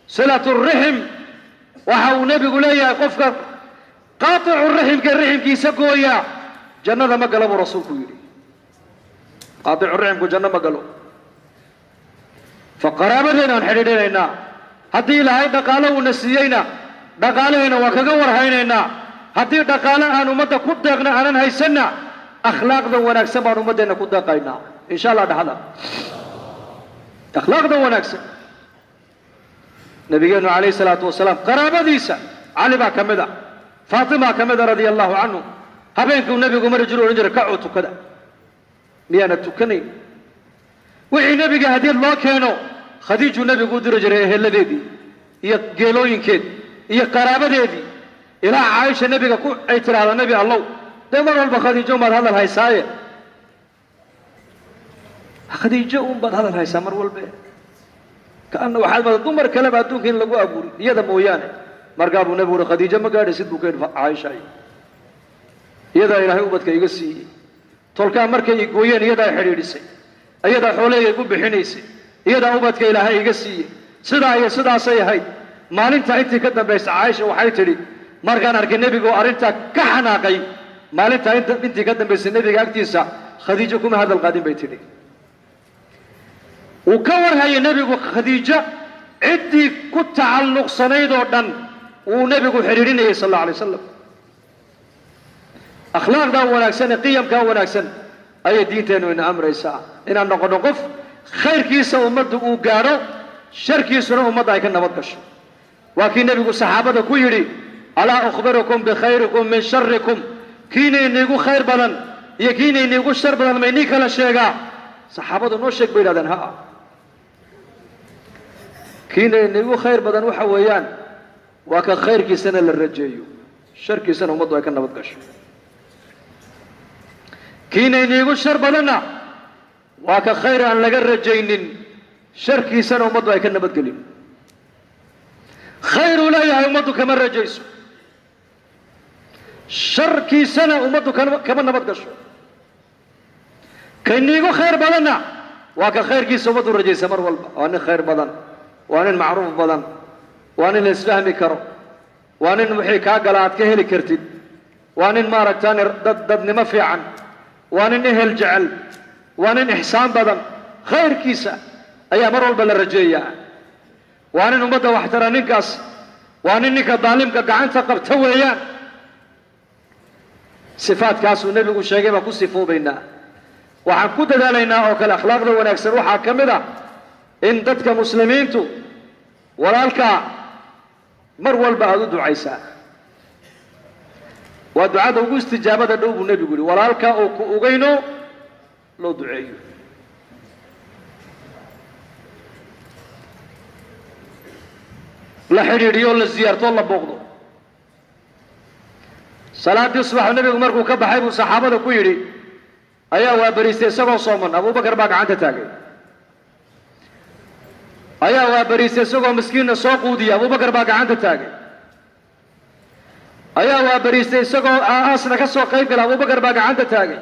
Silatu raxim waxa uu nebigu leeyahay, qofka qaaticu raximka, raximkiisa gooya, jannada ma galo buu rasuulku yidhi. Qaaticu raximku janno ma galo. Fa qaraabadeenaan xidhiidhinaynaa. Haddii Ilaahay dhaqaalo uuna siiyeyna, dhaqaalahayna waa kaga warhaynaynaa. Haddii dhaqaale aan ummadda ku deeqna aanan haysanna, akhlaaqda wanaagsan baan ummaddeenna ku deeqaynaa, insha Allah. Dhaxda akhlaaqda wanaagsan. Nabigeennu calayhi salaatu wasalaam qaraabadiisa Cali baa ka mid a, Faatimaa ka mid a radia allahu canhu. Habeenkuu nebigu mari jiru odhan jiray, kacuu tukada, miyaana tukanayn? Wixii nebiga hadiyad loo keeno Khadiijuu nebigu u diri jiray, eheladeedii iyo geelooyinkeed iyo qaraabadeedii, ilaa Caaisha nebiga ku ay tidhaahdo, nebi allow, dee mar walba Khadiijo umaad hadal haysaaye, Khadiijo un baad hadal haysaa mar walbe, kaana waxaad mada dumar kaleba adduunka in lagu abuuri iyada mooyaane. Markaa buu nebigu uhi, Khadiijo ma gaadhaysid buu ka yidhi Caaisha, iyadaa Ilaahay ubadka iga siiyey, tolkaa markay i gooyeen iyadaa xidhiidhisay, iyadaa xoolahayga igu bixinaysay, iyadaa ubadka Ilaahay iga siiyey, sidaa iyo sidaasay ahayd. Maalintaa intii ka dambaysa Caaisha waxay tidhi, markaan arkay nebigu arrintaa ka xanaaqay, maalintaa intii ka dambaysay nebiga agtiisa Khadiijo kuma hadal qaadin bay tidhi. Wuu ka warhayay nebigu Khadiijo ciddii ku tacalluqsanayd oo dhan wuu nebigu xidhiidhinayay sal allahu alay wasalam. Akhlaaqdaa wanaagsan ee qiyamkaa wanaagsan ayay diinteennu ina amraysaa, inaan noqonno qof khayrkiisa ummaddu uu gaadho, sharkiisuna ummadda ay ka nabad gasho. Waa kii nebigu saxaabada ku yidhi, alaa ukhbirukum bikhayrikum min sharikum, kiinayniigu khayr badan iyo kiinayniigu shar badan maynii kala sheegaa? Saxaabadu noo sheeg bay yidhahdeen. Haa, kiinayniigu khayr badan waxa weeyaan waa ka khayrkiisana la rajeeyo, sharkiisana ummaddu ay ka nabad gasho. Kiinayniigu shar badanna waa ka khayr aan laga rajaynin, sharkiisana ummaddu ay ka nabadgelin. Khayr uu leeyahay ummaddu kama rajayso, sharkiisana ummaddu kama nabad gasho. Kayniigu khayr badanna waa ka khayrkiisa ummaddu rajaysa mar walba. Waa nin khayr badan, waa nin macruuf badan, waa nin la isfahmi karo, waa nin wixii kaa gala aad ka heli kartid, waa nin maaragtaan dadnimo fiican, waa nin ehel jecel, waa nin ixsaan badan. Khayrkiisa ayaa mar walba la rajeeyaa. Waa nin ummadda waxtara ninkaas, waa nin ninka daalimka gacanta qabta weeyaan. Sifaadkaasuu nebigu sheegay baan ku sifoobaynaa. Waxaan ku dadaalaynaa oo kale akhlaaqda wanaagsan waxaa ka mid ah in dadka muslimiintu walaalkaa mar walba aada u ducaysaa. Waa ducada ugu istijaabada dhow buu nebigu yihi, walaalkaa oo ku ogeyno loo duceeyo. La xidhiidhiyo, la ziyaarto, la booqdo. Salaaddii subax nebigu markuu ka baxay buu saxaabada ku yidhi, ayaa waa bariistay isagoo sooman? Abubakar baa gacanta taagay. Ayaa waa bariistay isagoo miskiinna soo quudiya? Abubakar baa gacanta taagay. Ayaa waa bariistay isagoo aasna ka soo qayb gala? Abubakar baa gacanta taagay.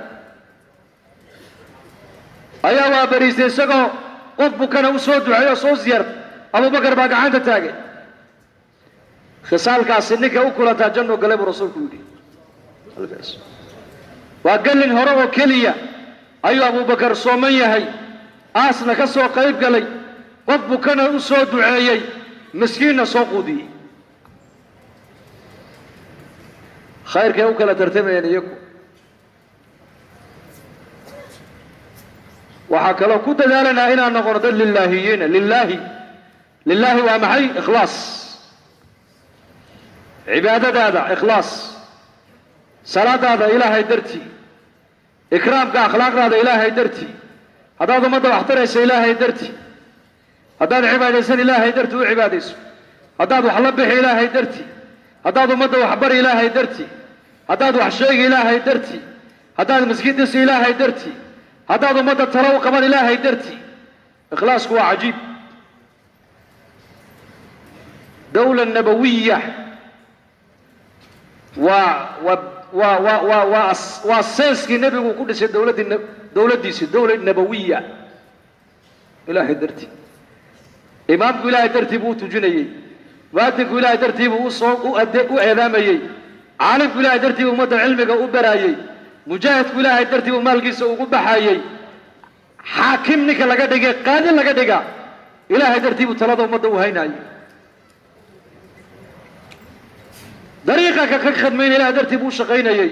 Ayaa waa bariistay isagoo qof bukana u soo duceeyo oo soo ziyaarta? Abubakar baa gacanta taagay. Khisaalkaasi ninka u kulantaa jannu galay buu rasuulku yidhi. Waa gallin hore oo keliya ayuu Abubakar sooman yahay, aasna ka soo qayb galay, qof bukana u soo duceeyey, miskiinna soo quudiyey. Khayrkay u kala tartamayeen iyagu. Waxaa kaloo ku dadaalanaa inaan noqono dad lilaahiyiina. Lilaahi, lilaahi waa maxay? Ikhlaas. Cibaadadaada ikhlaas, salaadaada ilaahay dartii, ikraamka akhlaaqdaada ilaahay dartii, haddaad ummadda wax taraysa ilaahay dartii, haddaad cibaadaysan ilaahay dartii u cibaadayso, haddaad wax la bixi ilaahay dartii, haddaad ummadda wax bari ilaahay dartii, haddaad wax sheegi ilaahay dartii, haddaad miskiin dhisi ilaahay dartii, haddaad ummadda talo u qaban ilaahay dartii. Ikhlaasku waa cajiib. Dawla nabawiya waa waa waa waa waa waa waa seeskii nebigu ku dhisay dowladdii, dowladdiisii, dowla nabawiya, ilaahay dartii. Imaamku ilaahay dartii buu u tujinayey, mu'adinku ilaahay dartii buu usoo u ade u eedaamayey, caalimku ilaahay dartii buu ummadda cilmiga u baraayey, mujaahidku ilaahay dartii buu maalkiisa ugu baxayey, xaakim ninka laga dhigay, qaadi laga dhiga, ilaahay dartii buu talada ummadda u haynayey, dariiqa ka khadmayna ilahay dartii buu u shaqaynayey,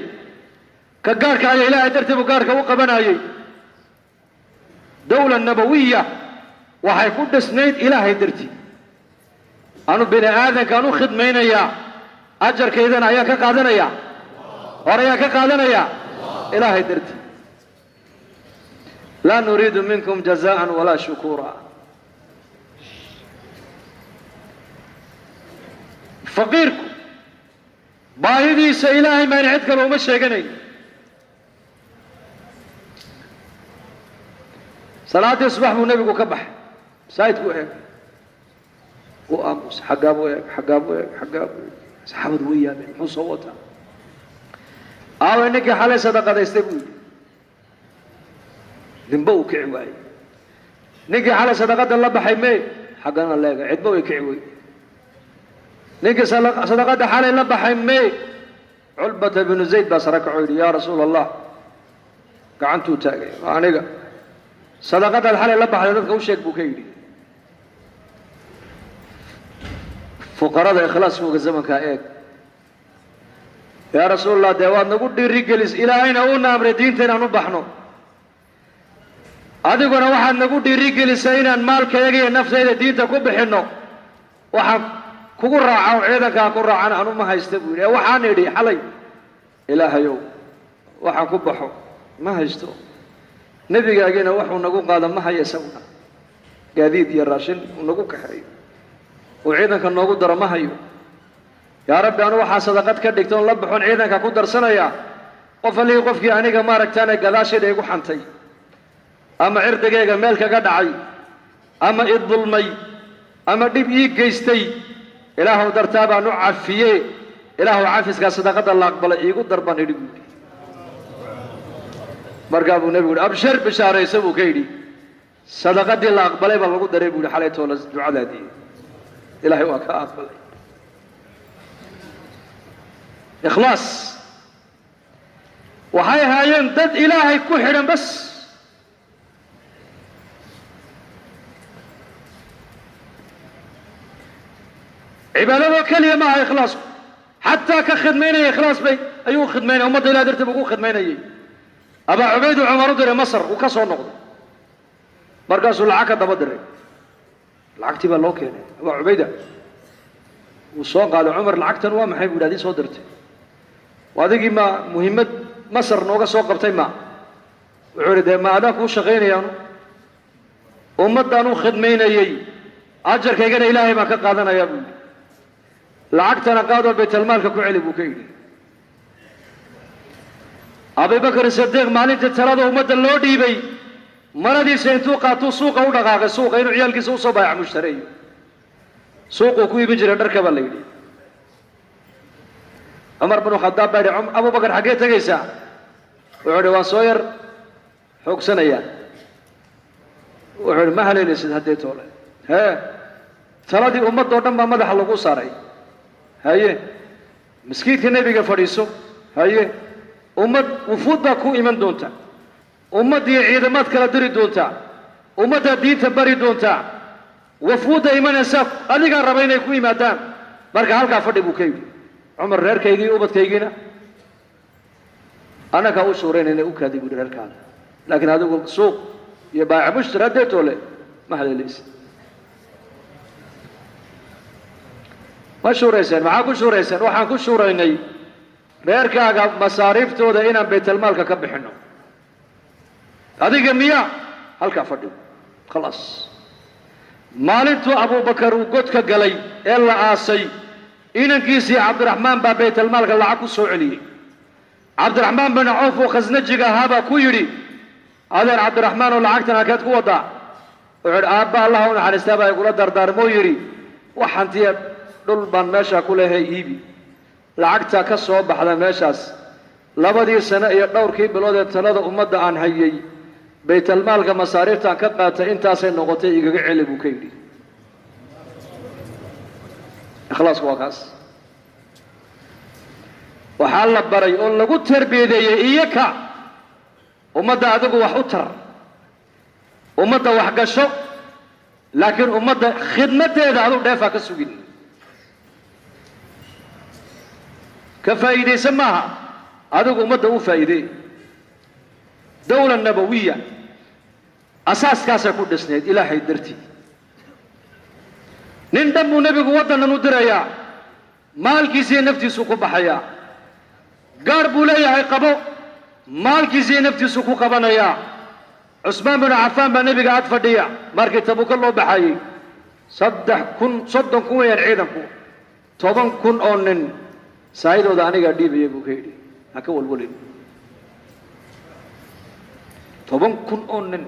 ka gaarka aya ilaahay dartii buu gaarka u qabanayey. Dawla nabawiya waxay ku dhisnayd ilaahay dartii. Anu bini aadankaan u khidmaynayaa, ajarkaydana ayaan ka qaadanaya, hor ayaan ka qaadanaya ilaahay dartii. Laa nuriidu minkum jazaan walaa shukuura. Faqiirku baahidiisa ilaahay maan cid kale uma sheeganayn. Salaaddii subax buu nebigu ka baxay, masaajidku eegay, wuu aamusay, xaggaa buu eeg, xaggaa buu eeg, xaggaa buu eeg. Saxaabadu way yaabeen, muxuu soo wataa? Aaway ninkii xalay sadaqadaystay buu yidhi. Ninba uu kici waayey. Ninkii xalay sadaqada la baxay mee? Xaggana leega, cidba way kici weyey. Ninkii sadaqadda xalay la baxay mee? Culbata binu Zayd baa sare kacoo yidhi, yaa Rasuula Allah, gacantuu taagay, waa aniga, sadaqadaad xalay la baxday dadka u sheeg buu ka yidhi. Fuqarada ikhlaaskooga zamankaa eeg. Yaa Rasuulallah, dee waad nagu dhiirigelis, Ilaahayna uuna amray diinta inaan u baxno, adiguna waxaad nagu dhiirigelisay inaan maalkayaga iyo naftayda diinta ku bixinno. Waxaan kugu raaca oo ciidankaa ku raacana anu ma haysta buu yidhi. Ee waxaan idhi xalay, Ilaahayow, waxaan ku baxo ma haysto, nebigaagiina waxuu nagu qaada ma hayo, isaguna gaadiid iyo raashin uu nagu kaxeeyo uu ciidanka noogu daro ma hayo. Yaa Rabbi, anu waxaa sadaqad ka dhigta oon la baxoon ciidanka ku darsanayaa qof allihii qofkii aniga maaragtaane gadaashayda igu xantay ama cirdigayga meel kaga dhacay ama i dulmay ama dhib ii geystay, Ilaahuw dartaa baan u cafiye, Ilaahuw cafiskaa sadaqadda la aqbalay iigu dar baan idhi buu yidhi. Markaa buu nebigu yidhi, abshir, bishaaraysa buu ka yidhi, sadaqadii la aqbalay baa lagu daray buu yidhi xalay toola ducadaadii, Ilaahay waa ka aqbalay. Ikhlaas waxay ahaayeen dad Ilaahay ku xidhan bas. Cibaadadoo keliya maaha ikhlaasku, xataa ka khidmaynaya ikhlaas bay ayuu u khidmaynaya, ummadda Ilahay dartii buu ku khidmaynayay. Abaa Cubaydu Cumar u diray Masar, uu ka soo noqday, markaasuu lacag ka daba diray, lacagtii baa loo keenay. Abaa Cubayda wuu soo qaaday. Cumar, lacagtan waa maxay buu yidhi adii soo dirtay? Adigii ma muhimmad Masar nooga soo qabtay? Ma wuxuu yidhi, dee ma adaan kuu shaqaynayaanu, ummaddaan u khidmaynayey, ajarkaygana Ilaahay baan ka qaadanayaa buu yidhi. Lacagtana qaadoo baytalmaalka ku celi buu ka yidhi. Abubakar Sidiiq maalintii talada ummadda loo dhiibay, maradiisa intuu qaatuu suuqa u dhaqaaqay, suuqa inuu ciyaalkiisa usoo baayac mushtareeyo. Suuquu ku iibin jiray dharka baa la yidhi. Cumar binu Khadaab baa yidhi, Abubakar, xaggee tegaysaa? Wuxuu yidhi, waan soo yar xoogsanayaa. Wuxuu yidhi, ma haleelaysid haddee toole, hee taladii ummadoo dhan baa madaxa lagu saaray. Haye, maskiidka nebiga fadhiiso, haye, ummad wufuud baa ku iman doonta, ummaddiiyo ciidamaad kala diri doontaa, ummaddaa diinta bari doontaa, wafuudda imanaysa adigaa raba inay ku yimaadaan, marka halkaa fadhi buu ka yidhi Cumar. Reerkaygii ubadkaygiina annagaa u shuuraynayna, u kaadi buu yidhi reerkaada, laakiin adigu suuq iyo baaca mushtari haddee toole ma haleelaysa. Ma shuurayseen? Maxaa ku shuurayseen? Waxaan ku shuuraynay reerkaaga masaariiftooda inaan baytalmaalka ka bixinno, adiga miya halkaa fadhigo, khalaas. Maalintuu Abubakar uu godka galay ee la aasay, inankiisii Cabdiraxmaan baa baytalmaalka lacag ku soo celiyey. Cabdiraxmaan bin Cawf oo khasnajiga ahaabaa ku yidhi, adeer Cabdiraxmaan, oo lacagtan halkeed ku waddaa? Wuxuu yidhi, aabba Allah u naxariistaa baa igula dardaarmoo yidhi, wax hantiya dhul baan meeshaa ku lehay, iibi, lacagta ka soo baxda meeshaas 2dii sano iyo dhowrkii bilood ee talada ummadda aan hayay baytalmaalka masaariiftaan ka qaatay intaasay noqotay, igaga celi buu ka yidhi. Ikhlaasku waa kaas. Waxaa la baray oo lagu tarbiyadeeyey iyaka ummadda adigu wax u tar, ummadda wax gasho, laakiin ummadda khidmaddeeda adu dheefaa ka sugin, ka faa'iidaysan maaha, adigu ummadda u faa'iidee. Dawla nabawiya asaaskaasay ku dhisnayd, Ilaahay dartii. Nin dhan buu nebigu waddannan u dirayaa, maalkiisiiyo naftiisuu ku baxayaa. Gaar buu leeyahay qabo, maalkiisiiyo naftiisuu ku qabanayaa. Cusmaan binu Cafaan baa nebiga ag fadhiya markii Tabuka loo baxayey. 3000, 30,000 weeyaan ciidanku, 10,000 oo nin saahidooda anigaa dhiibaya buu ka yidhi, ha ka walwalin. 10,000 oo nin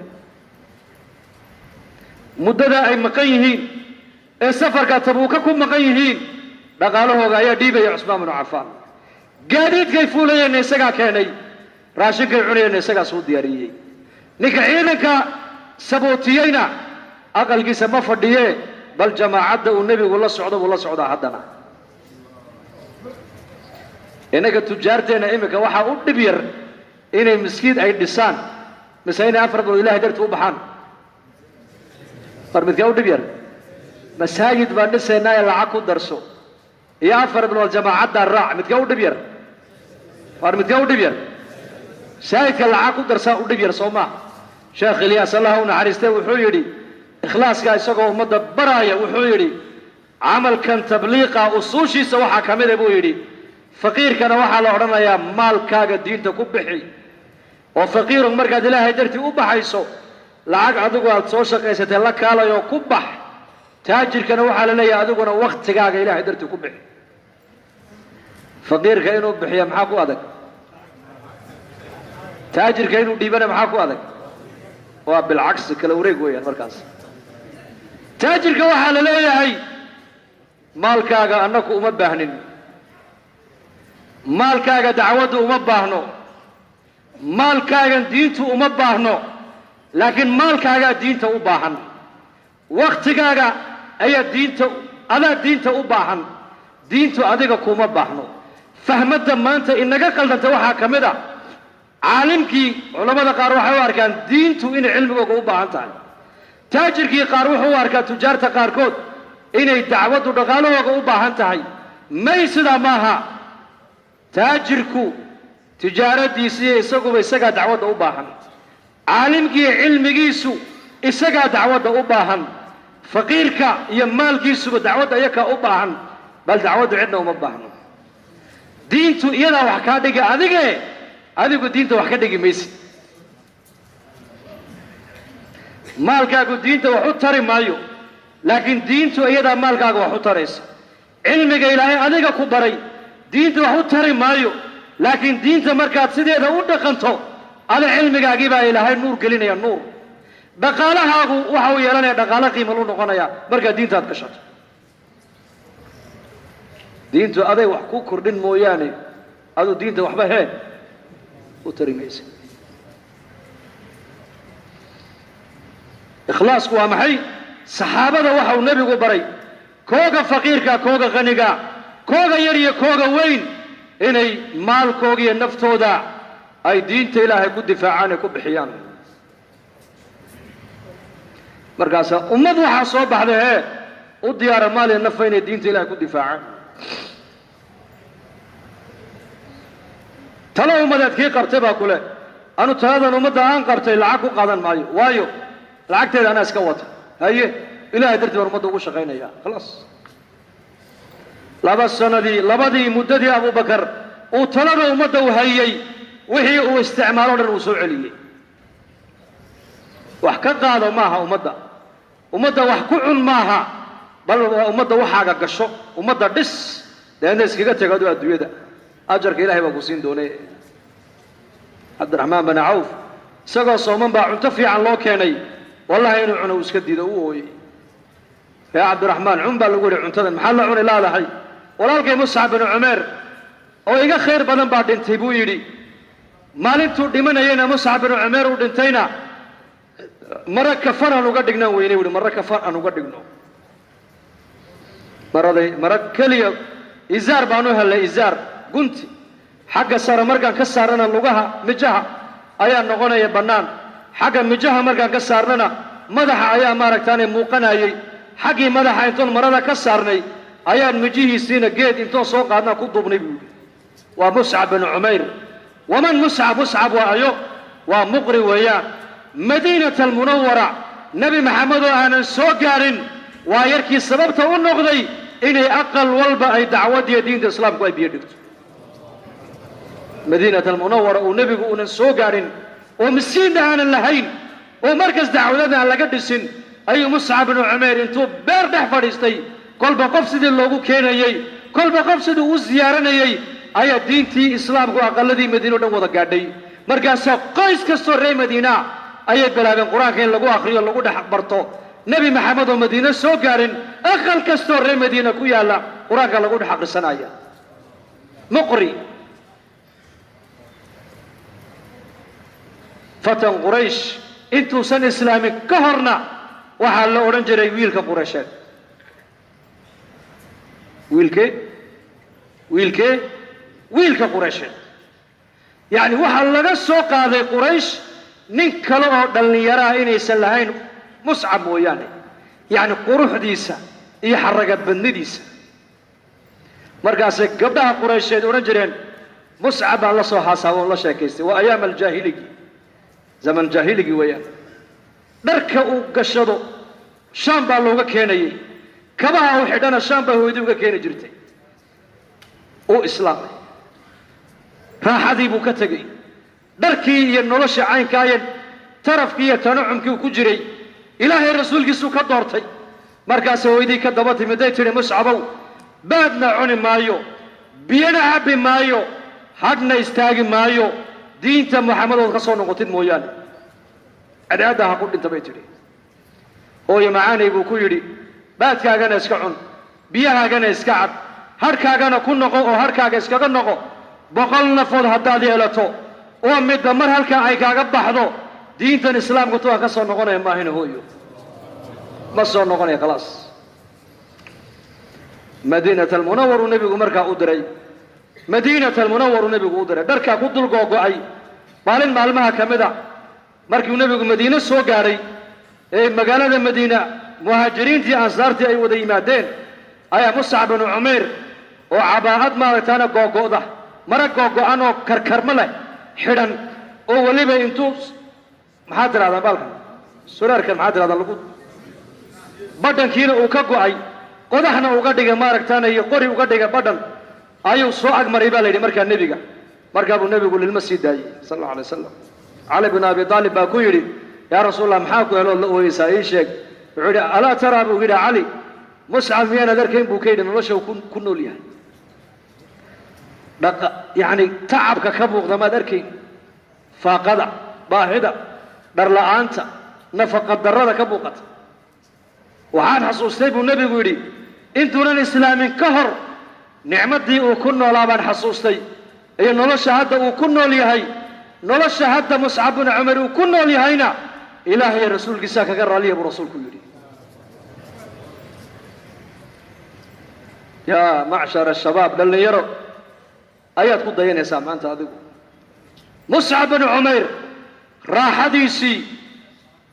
muddadaa ay maqan yihiin ee safarka Tabuuka ku maqan yihiin, dhaqaalahooga ayaa dhiibaya Cusmaan binu Cafaan. Gaadiidkay fuulayeenna isagaa keenay, raashinkay cunayeenna isagaa soo diyaariyey. Ninka ciidanka sabootiyeyna aqalkiisa ma fadhiyee, bal jamaacadda uu nebigu la socdo buu la socdaa haddana. Innaga tujaarteenna iminka waxaa u dhib yar inay miskiid ay dhisaan mise inay 4 bilood ilahay dartii u baxaan. Mar midkee u dhib yar? Masaajid baan dhisaynaa ee lacag ku darso iyo 4 bilood jamaacaddaa raac, midkee u dhib yar? War midkee u dhib yar? Masaajidka lacag ku darsaa u dhib yar, soo maaha? Sheekh Ilyaas Allah u naxariistay wuxuu yidhi ikhlaaska isagoo ummadda baraaya, wuxuu yidhi camalkan tabliiqa usuushiisa waxaa ka mida buu yidhi faqiirkana waxaa la odhanayaa maalkaaga diinta ku bixi, oo faqiirun markaad ilaahay dartii u baxayso lacag adigu aad soo shaqaysatay la kaalayoo ku bax. Taajirkana waxaa la leeyahay adiguna wakhtigaaga ilaahay dartii ku bixi. Faqiirka inuu bixiya maxaa ku adag? Taajirka inuu dhiibana maxaa ku adag? Waa bilcagsi, kala wareeg weeyaan. Markaas taajirka waxaa la leeyahay maalkaaga annaku uma baahnin, maalkaaga dacwaddu uma baahno, maalkaagan diintu uma baahno, laakiin maalkaagaa diinta u baahan, wakhtigaaga ayaa diinta, adaa diinta u baahan, diintu adiga kuma baahno. Fahmadda maanta inaga qaldanta waxaa ka mid ah caalimkii culammada qaar waxay u arkaan diintu inay cilmigooga u baahan tahay, taajirkii qaar wuxuu u arkaa tujaarta qaarkood inay dacwaddu dhaqaalahooga u baahan tahay. May sidaa maaha. Taajirku tijaaradiisiiyo isaguba isagaa dacwadda u baahan, caalimkii cilmigiisu isagaa dacwadda u baahan, faqiirka iyo maalkiisuba dacwadda iyakaa u baahan, bal dacwaddu cidna uma baahno. Diintu iyadaa wax kaa dhigi adige, adigu diinta wax ka dhigi maysid. Maalkaagu diinta wax u tari maayo, laakiin diintu iyadaa maalkaaga wax u taraysa. Cilmiga ilaahay adiga ku baray diinta wax u tari maayo, laakiin diinta markaad sideeda u dhaqanto ada cilmigaagii baa ilaahay nuur gelinaya, nuur. Dhaqaalahaagu waxa uu yeelanaya dhaqaalo qiima lu noqonaya markaad diinta aad gashato. Diintu aday wax ku kordhin mooyaane aduu diinta waxba hee u tari maysa. Ikhlaasku waa maxay? Saxaabada waxa uu nebigu baray kooga faqiirka, kooga qaniga, kooga yar iyo kooga weyn inay maalkooga iyo naftooda ay diinta ilaahay ku difaacaan ee ku bixiyaan. Markaasaa ummad waxaa soo baxday hee u diyaara maal iyo nafa inay diinta ilaahay ku difaacaan. Talo ummadeed kii qabtay baa kule anu taladan ummadda aan qabtay lacag ku qaadan maayo, waayo lacagteeda anaa iska wata. Haye, ilaahay dartii baan ummadda ugu shaqaynaya. Khalaas, 2 sanadii, labadii muddadii Abubakar uu talada ummadda u hayey wixii uu isticmaalo dhan uu soo celiyey. Wax ka qaado maaha ummadda, ummadda wax ku cun maaha, bal waa ummadda waxaaga gasho, ummadda dhis, deedna iskaga tego aduu adduunyada, ajarka ilaahay baa ku siin doonay. Cabdiraxmaan bin Cawf isagoo sooman baa cunto fiican loo keenay, wallahi inuu cuno uu iska diido, uu ooyey. Yaa Cabdiraxmaan, cun baa lagu yidhi cuntadan, maxaa la cuni laadahay? Walaalkay Muscab bin Cumeer oo iga khayr badan baa dhintay buu yidhi. Maalintuu dhimanayeyna Muscab bin Cumeer uu dhintayna mara kafan aan uga dhignaan weynay buuhi, mara kafan aan uga dhigno, maraday mara keliya izaar baan u helnay, izaar gunti xagga sare markaan ka saarnana lugaha mijaha ayaa noqonaya bannaan, xagga mijaha markaan ka saarnana madaxa ayaa maaragtaanay muuqanayey, xaggii madaxa intoon marada ka saarnay ayaan mijihiisiina geed intoon soo qaadnaa ku duubnay buu yidhi. Waa Muscab bin Cumayr. Waman Muscab? Muscab waa ayo, waa muqri weeyaan. Madiinata almunawara Nebi Maxamed oo aanan soo gaarin waa yarkii sababta u noqday inay aqal walba ay dacwadiyo diinta islaamku ay biyo dhigto. Madiinata almunawara uu nebigu uunan soo gaarin oo miskiinna aanan lahayn oo markas dacwadada aan laga dhisin ayuu Muscab bin Cumayr intuu beer dhex fadhiistay, kolba qof sidii loogu keenayey, kolba qof siduu u ziyaaranayey ayaa diintii islaamku aqalladii Madiina o dhan wada gaadhay. Markaasaa qoys kastoo reer Madiina ayay bilaabeen qur-aanka in lagu akhriyo, lagu dhex barto. Nebi Maxamed oo Madiine soo gaarin aqal kastoo reer Madiina ku yaalla qur-aanka lagu dhex akhrisanaya. Muqri fatan Quraysh intuusan islaamin ka horna waxaa la odhan jiray wiilka Quraysheed. Wiilkee? Wiilkee? Wiilka Quraysheed, yacni waxaa laga soo qaaday Quraysh nin kale oo dhallinyaraha inaysan lahayn Muscab mooyaane, yacni quruxdiisa iyo xaraga badnidiisa. Markaasay gabdhaha Quraysheed odhan jireen, Muscab baan la soo haasaabo, la sheekaystay. Waa ayaam aljaahiligi, zaman jaahiligi weeyaan. Dharka uu gashado Shaam baa looga keenayey, kabaha uu xidhana Shaam baa hooyadii uga keeni jirtay. Uu islaamay, raaxadii buu ka tegey, dharkii iyo nolosha caynkaaya, tarafkii iyo tanacumkii uu ku jiray, Ilaahay rasuulkiisuu ka doortay. Markaasay hooyadii ka daba timiday, tidhi, Muscabow, baadna cuni maayo, biyana cabbi maayo, hadhna istaagi maayo, diinta Muxamedood ka soo noqotid mooyaane. Cadceadda ha ku dhinta, bay tidhi. Hooyo macaanay, buu ku yidhi, baadkaagana iska cun, biyahaagana iska cab, hadhkaagana ku noqo oo hadhkaaga iskaga noqo. 100 nafood haddaad yeelato oo midba mar halkaa ay kaaga baxdo, diintan islaamku tuwaan ka soo noqonaya maahina, hooyo, ma soo noqonaya. Khalaas, Madiinat Almunawaru nebigu markaa u diray, Madiinat Almunawaru nebigu u diray, dharkaa ku dul googo'ay. Maalin maalmaha ka mid a, markiu nebigu Madiine soo gaadhay ee magaalada Madiina muhaajiriintii ansaartii ay wada yimaadeen, ayaa Muscab binu Cumayr oo cabaa'ad maaragtaana googo'da, mara googo'an oo karkarmo leh xidhan, oo weliba intuu, maxaa tidhahdaa baalkan suraarkan, maxaa tidhahdaa, lagu badhankiina uu ka go'ay, qodaxna uga dhigay maaragtaana iyo qori uga dhigay badhan, ayuu soo agmaray baa la yidhi markaa nebiga. Markaa buu nebigu lilmo sii daayey, sal allau alay wasalam. Cali bin Abi Aalib baa ku yidhi, yaa Rasuul Allah, maxaa ku helood la ooyeysaa? Ii sheeg. Wuxuu yidhi, alaa taraa, buu yidhi Cali, Muscab miyaanaad arkayn, buu ka yidhi, nolosha uu ku nool yahay, dhaqa, yacni tacabka ka muuqda maad arkayn, faaqada, baahida, dharla'aanta, nafaqa darrada ka muuqata? Waxaan xasuustay, buu nebigu yidhi, intuunan islaamin ka hor nicmaddii uu ku noolaa baan xasuustay iyo nolosha hadda uu ku nool yahay. Nolosha hadda Muscab bin Cumar uu ku nool yahayna Ilaahay rasuulkiisaa kaga raalliya, buu rasuulku yidhi. Yaa macshar ashabaab, dhallinyaro ayaad ku dayanaysaa maanta adigu. Muscab bin Cumayr raaxadiisii,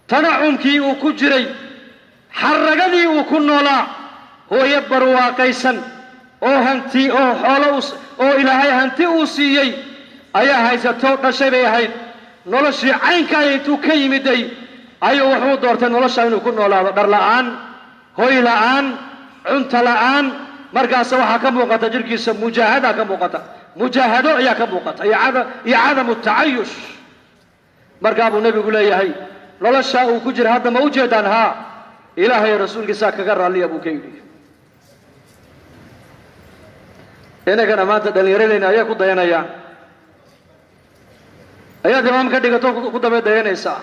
tanacumkii uu ku jiray, xarragadii uu ku noolaa, hooyo barwaaqaysan oo hanti oo xoolo oo Ilaahay hanti uu siiyey ayaa haysato dhashay bay ahayd. Noloshii caynkaaya intuu ka yimiday ayuu wuxuu doortay nolosha inuu ku noolaado, dhar la'aan, hoy la'aan, cunto la'aan. Markaas waxaa ka muuqata jirhkiisa mujaahada ka muuqata, mujaahado ayaa ka muuqata iyo cadamu tacayush. Markaa buu nebigu leeyahay, noloshaa uu ku jira hadda ma u jeedaan? Haa, Ilaahay rasuulkiisaa kaga raalliya, buu ka yidhi. Inagana maanta dhallinyaradeyna ayaa ku dayanayaan, ayaad imaam ka dhigato ku daba dayanaysaa,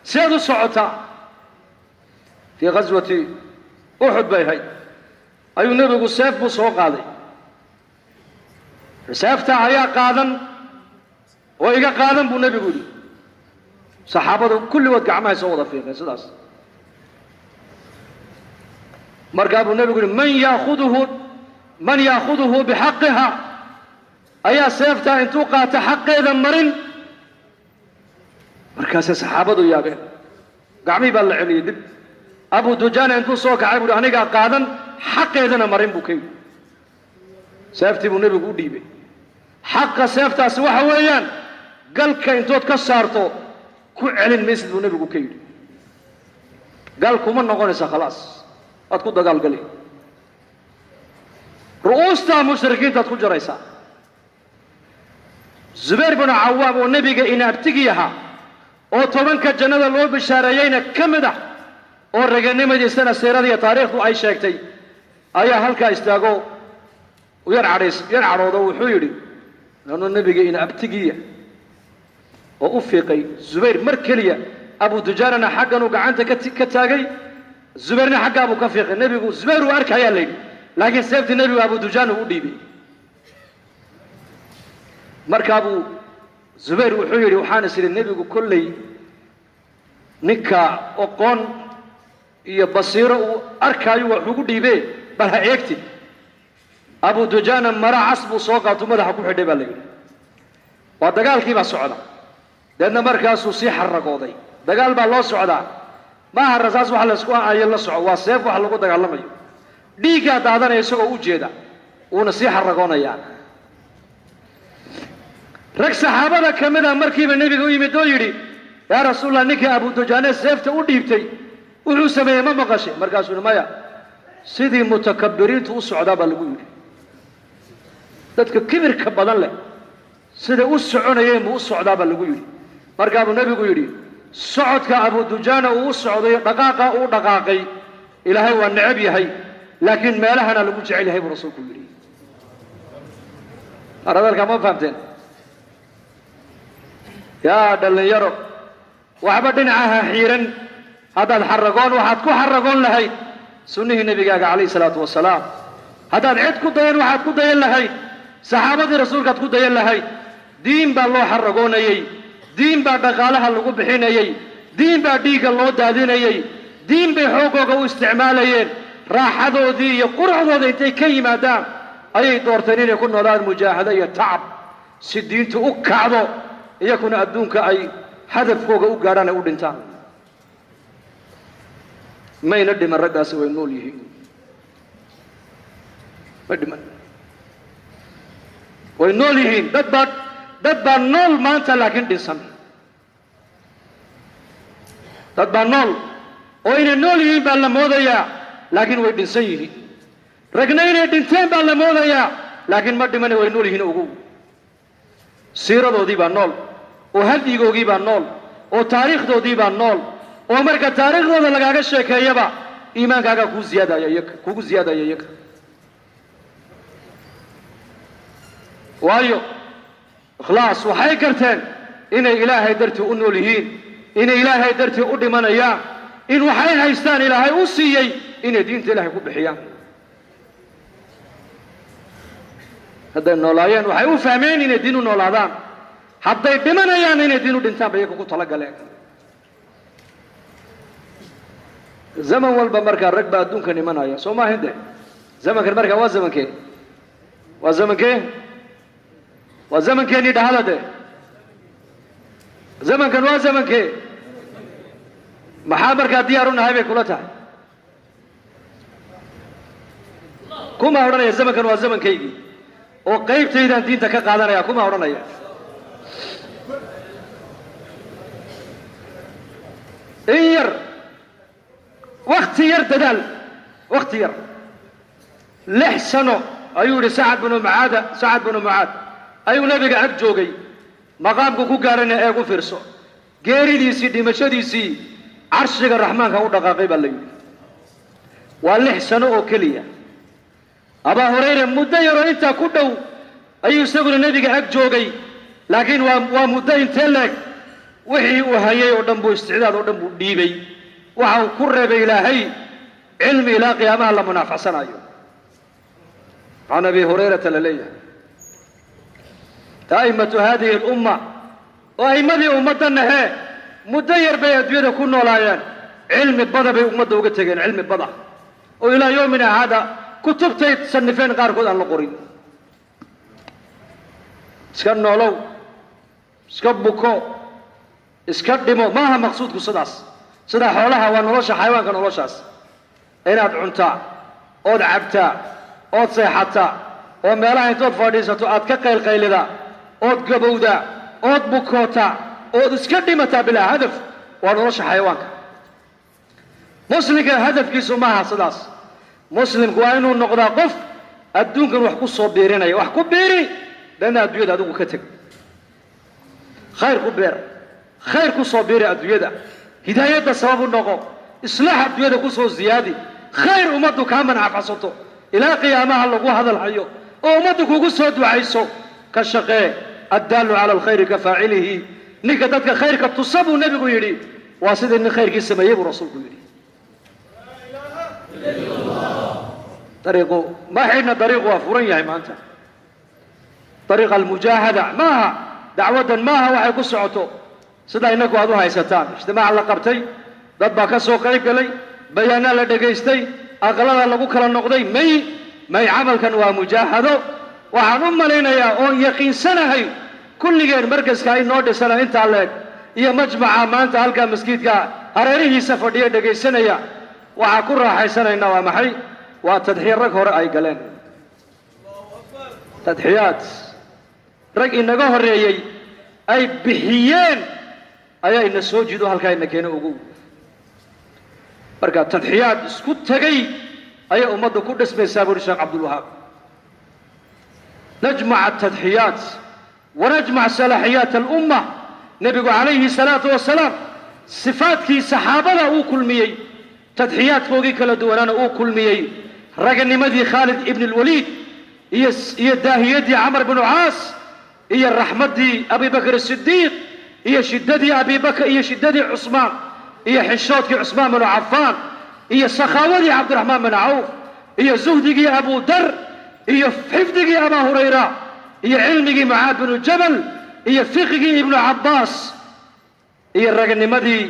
siaad u socotaa. Fii ghaswati Uxud bay ahayd, ayuu nebigu seef buu soo qaaday. Seeftaa ayaa qaadan oo iga qaadan, buu nebigu yidhi. Saxaabadu kulligood gacmahay soo wada fiiqeen sidaas. Markaa buu nebigu yidhi, man yaahuduhu, man yaahuduhu bixaqiha? Ayaa seeftaa intuu qaata xaqeeda marin? Markaasay saxaabadu yaabeen, gacmihii baa la celiyey dib. Abu Dujaana intuu soo kacay buu uhi, anigaa qaadan, xaqeedana marin, buu ka yidhi. Seeftii buu nebigu u dhiibay. Xaqa seeftaasi waxa weeyaan galka intood ka saarto ku celin maysid, buu nebigu ka yidhi. Gal kuma noqonaysa, khalaas, waad ku dagaalgali, ru'uustaa mushrikiintaad ku jaraysaa. Zubayr binu Cawaam oo nebiga inaabtigii ahaa oo 10-ka jannada loo bishaareeyeyna ka mid ah, oo raganimadiisana siirada iyo taariikhdu ay sheegtay, ayaa halkaa istaago, yar cadhays, yar cadhoodo. Wuxuu yidhi, anuu nebiga ina abtigiya oo u fiiqay Zubayr mar keliya, Abu Dujaanana xagganuu gacanta ka taagay, Zubayrna xaggaabuu ka fiiqay. Nebigu Zubayr uu arkayaa la yidhi, laakiin seeftii nebigu Abu Dujaana u dhiibay. Markaa buu Zubayr wuxuu yidhi, waxaan is idhi nebigu kolley ninka oqoon iyo basiiro uu arkaayo wax ugu dhiibee, bal ha eegtid. Abu Dujaana mara cas buu soo qaatuu madaxa ku xidhay baa la yidhi. Waa dagaalkii baa socda, deedna markaasuu sii xaragooday. Dagaal baa loo socdaa, maaha rasaas wax laysku aayo la soco, waa seef wax lagu dagaalamayo. Dhiiggaa daadanaya isagoo u jeeda, wuuna sii xaragoonayaa. Rag saxaabada ka mid a markiiba nebiga u yimid oo yidhi, yaa rasuulallah, ninkii Abu Dujaane seefta u dhiibtay wuxuu sameeyey ma maqashay? Markaasuu yihi maya. Sidii mutakabiriintu u socdaa baa lagu yidhi, dadka kibirka badan leh siday u soconayeen buu u socdaa baa lagu yidhi. Markaabuu nebigu yidhi, socodka Abu Dujaana uu u socday, dhaqaaqa uu dhaqaaqay, ilaahay waa necab yahay, laakiin meelahana lagu jecel yahay buu rasuulku yidhi. Mar hadalkaa ma fahamteen? Yaa dhallinyaro, waxba dhinacaha xiiran. Haddaad xaragoon, waxaad ku xaragoon lahayd sunnihii nebigaaga calayhi salaatu wasalaam. Haddaad cid ku dayan, waxaad ku dayan lahayd saxaabadii rasuulkaad ku dayan lahayd. Diin baa loo xaragoonayey, diin baa dhaqaalaha lagu bixinayey, diin baa dhiigga loo daadinayey, diin bay xooggooga u isticmaalayeen. Raaxadoodii iyo quruxdooda intay ka yimaadaan ayay doorteen inay ku noolaadaan mujaahado iyo tacab, si diintu u kacdo, iyakuna adduunka ay hadafkooga u gaadhaan ay u dhintaan. Mayna dhiman raggaasi, way nool yihiin, ma dhiman, way nool yihiin. Dad baa nool maanta laakiin dhinsan. Dad baa nool oo inay nool yihiin baa la moodayaa, laakiin way dhinsan yihiin. Ragna inay dhinteen baa la moodayaa, laakiin ma dhimane, way nool yihiin. Ogow, siiradoodii baa nool oo hadyigoogii baa nool oo taariikhdoodii baa nool, oo marka taariikhdooda lagaaga sheekeeyaba iimaankaagaa kuu ziyaadaya iyaga, kugu ziyaadaya iyaga. Waayo, ikhlaas waxay garteen inay ilaahay dartii u nool yihiin, inay ilaahay dartii u dhimanayaan, in waxay haystaan ilaahay u siiyey inay diinta ilaahay ku bixiyaan. Hadday noolaayeen, waxay u fahmeen inay diin u noolaadaan. Hadday dhimanayaan, inay diin u dhintaan bay iyaga ku talagaleen. Zaman walba markaa rag baa adduunkan imanaya, soo maahin de? Zamankan markaa waa zamankee? Waa zamankee? Waa zamankeenii dhahada de. Zamankan waa zamankee? Maxaa markaa diyaar u nahay bay kula tahay? Kuma odhanaya zamankan waa zamankaygii oo qaybtaydaan diinta ka qaadanaya? Kuma odhanaya? In yar, wakti yar dadaal, wakti yar, 6 sano ayuu yidhi Sacad binu Mucaada. Sacad binu Mucaad ayuu nabiga ag joogay. Maqaamku ku gaarana eeg, u fiirso. Geeridiisii, dhimashadiisii, carshiga raxmaanka u dhaqaaqay baa la yidhi. Waa 6 sano oo keliya. Abaa Hurayra muddo yaroo intaa ku dhow ayuu isaguna nebiga ag joogay, laakiin waa muddo intee leeg? Wixii uu hayay oo dhan buu isticdaad oo dhan buu dhiibay. Waxa uu ku reebay ilaahay cilmi ilaa qiyaamaha la munaafacsanayo, can Abi Hurayrata la leeyahay. A'immatu hadihi alumma oo a'immadii ummaddanna hee muddo yar bay adduunyada ku noolaayeen, cilmi bada bay ummadda uga tegeen, cilmi bada oo ilaa yowmina haada kutubtay sanifeen qaarkood aan la qorin. Iska noolow, iska buko, iska dhimo, maaha maqsuudku sidaas. Sidaa xoolaha waa nolosha xayawaanka. Noloshaas inaad cuntaa ood cabtaa ood seexataa oo meelaha intood fadhiisato aad ka qaylqaylidaa ood gabowdaa ood bukootaa ood iska dhimataa bilaa hadaf, waa nolosha xayawaanka. Muslimka hadafkiisu maaha sidaas. Muslimku waa inuu noqdaa qof adduunkan wax ku soo biirinaya. Wax ku biiri, dana adduunyada adigu ka teg. Khayr ku beer, khayr ku soo biiri adduunyada, hidaayadda sabab u noqo, islaax adduunyada ku soo ziyaadi, khayr ummaddu kaa mancafasato ilaa qiyaamaha lagu hadal hayo oo ummaddu kugu soo ducayso ka shaqee. Addaalu cala alkhayri ka faacilihi. Ninka dadka khayrka tusa, buu nebigu yidhi, waa sidii nin khayrkii sameeyey, buu rasuulku yidhi. Dariiqu ma xidhna, dariiqu waa furan yahay maanta. Dariiqa almujaahada maaha, dacwaddan maaha waxay ku socoto sidaa innaku aad u haysataan. Ijtimaac la qabtay, dad baa ka soo qayb galay, bayaanaa la dhegaystay, aqalada lagu kala noqday, may. May camalkan waa mujaahado. Waxaan u malaynayaa oon yaqiinsanahay kulligeen markaska inoo dhisana intaa leeg iyo majmaca maanta halkaa maskiidka hareerihiisa fadhiya dhegaysanaya, waxaa ku raaxaysanaynaa waa maxay? Waa tadxiya rag hore ay galeen, tadxiyaad rag inaga horreeyey ay bixiyeen ayaa ina soo jido halkaa ina keena ugu. Marka tadxiyaad isku tegay ayay ummaddu ku dhismaysaa buuri Sheekh Cabdulwahaab. Najmac atadxiyaat wanajmac salaaxiyaat alumma. Nebigu calayhi salaatu wasalaam sifaadkii saxaabada uu kulmiyey, tadxiyaadkoogii kala duwanaana uu kulmiyey, raganimadii Khaalid ibn alwaliid iyo daahiyaddii Camar binu Caas iyo raxmaddii Abi Bakr Sidiiq iyo shiddadii Abi Bakr iyo shiddadii Cusmaan iyo xishoodkii Cusmaan binu Cafaan iyo sakhaawadii Cabdiraxmaan bin Cawf iyo zuhdigii Abu Dar iyo xifdigii Abaa Hurayra iyo cilmigii Mucaad binu Jabal iyo fiqigii Ibnu Cabbaas iyo raganimadii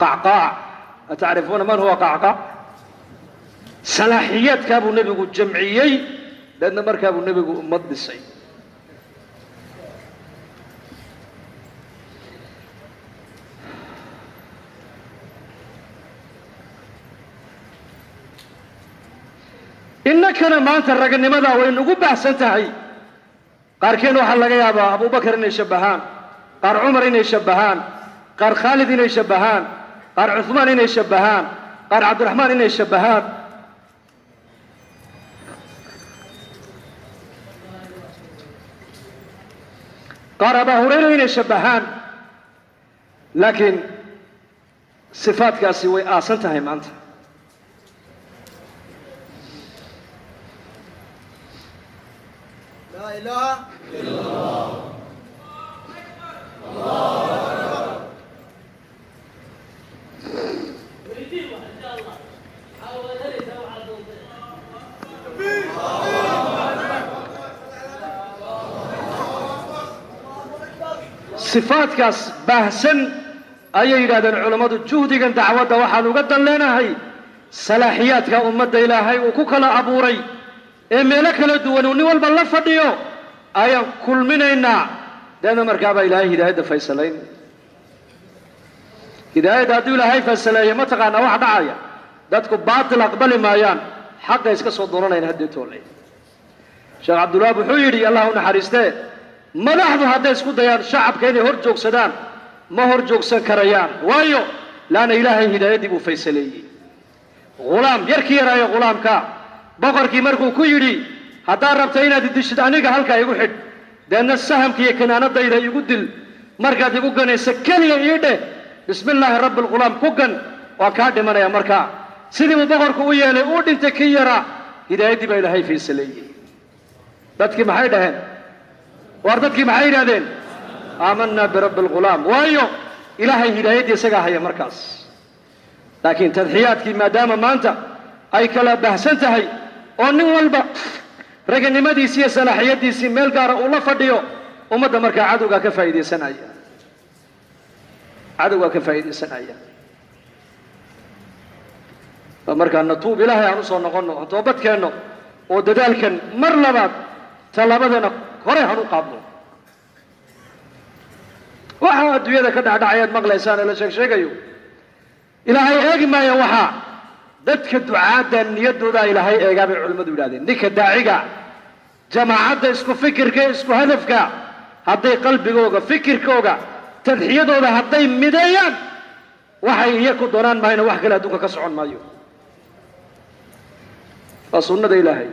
Qacqaac. Atacrifuuna man huwa Qacqaac? Salaaxiyaadkaa buu nebigu jamciyey, deedna markaa buu nebigu ummad dhisay. Innakana maanta raganimadaa way nagu baahsan tahay. Qaarkeen waxaa laga yaabaa Abubakar inay shabbahaan, qaar Cumar inay shabbahaan, qaar Khaalid inay shabbahaan, qaar Cuhmaan inay shabbahaan, qaar Cabdiraxmaan inay shabbahaan, qaar Abaa Hurayra inay shabbahaan, laakiin sifaadkaasi way aasan tahay maanta. لا إله. Sifaadkaas baahsan ayay yidhahdeen culammadu, juhdigan dacwadda waxaan uga dan leenahay salaaxiyaadka ummadda Ilaahay uu ku kala abuuray ee meelo kala duwan uu nin walba la fadhiyo ayaan kulminaynaa. Deedna markaabaa Ilaahay hidaayadda faysalayn. Hidaayadda hadduu Ilaahay faysaleeyo, ma taqaanaa wax dhacaya? Dadku baatil aqbali maayaan, xaqay iska soo doonanayan. Haddii toolay Sheekh Cabdulwahaab wuxuu yidhi, Allah u naxariistee, madaxdu hadday isku dayaan shacabka inay hor joogsadaan, ma hor joogsan karayaan. Waayo, laanna Ilaahay hidaayaddii buu faysaleeyey. Ghulaam yarkii yaraayo ghulaamka boqorkii markuu ku yidhi, haddaad rabta inaad idishid, aniga halkaa igu xidh, deedna sahamka iyo kanaanadayda igu dil, markaad igu ganaysa keliya ii dheh bismi illaahi rabbi alghulaam ku gan, waa kaa dhimanaya. Markaa sidii buu boqorku u yeelay, uu dhintay kii yaraa. Hidaayaddii baa Ilaahay faysaleeyey. Dadkii maxay dhaheen? Waar dadkii maxay yidhahdeen? Aamanaa birabbi alghulaam. Waayo, Ilaahay hidaayaddii isagaa haya markaas. Laakiin tadxiyaadkii maadaama maanta ay kala baahsan tahay oo nin walba raganimadiisii iyo salaaxiyaddiisii meel gaara uu la fadhiyo, ummadda markaa cadowgaa ka faa'iidaysanaya, cadowgaa ka faa'iidaysanaya. Markaa natuub, Ilaahay aan usoo noqonno, aan toobad keenno oo dadaalkan mar labaad tallaabadana hore han u qaadno. Waxaa adduunyada ka dhacdhacayaad maqlaysaan ee la sheeg sheegayo, Ilaahay eegi maayo. Waxaa dadka ducaadda niyaddoodaa Ilaahay eegaa bay culimmadu yidhahdeen. Ninka daaciga, jamaacadda isku fikirka, isku hadafka, hadday qalbigooga, fikirkooga, tadxiyadooda hadday mideeyaan, waxay iyaku doonaan maayna wax kale adduunka ka socon maayo. Waa sunnada Ilaahay.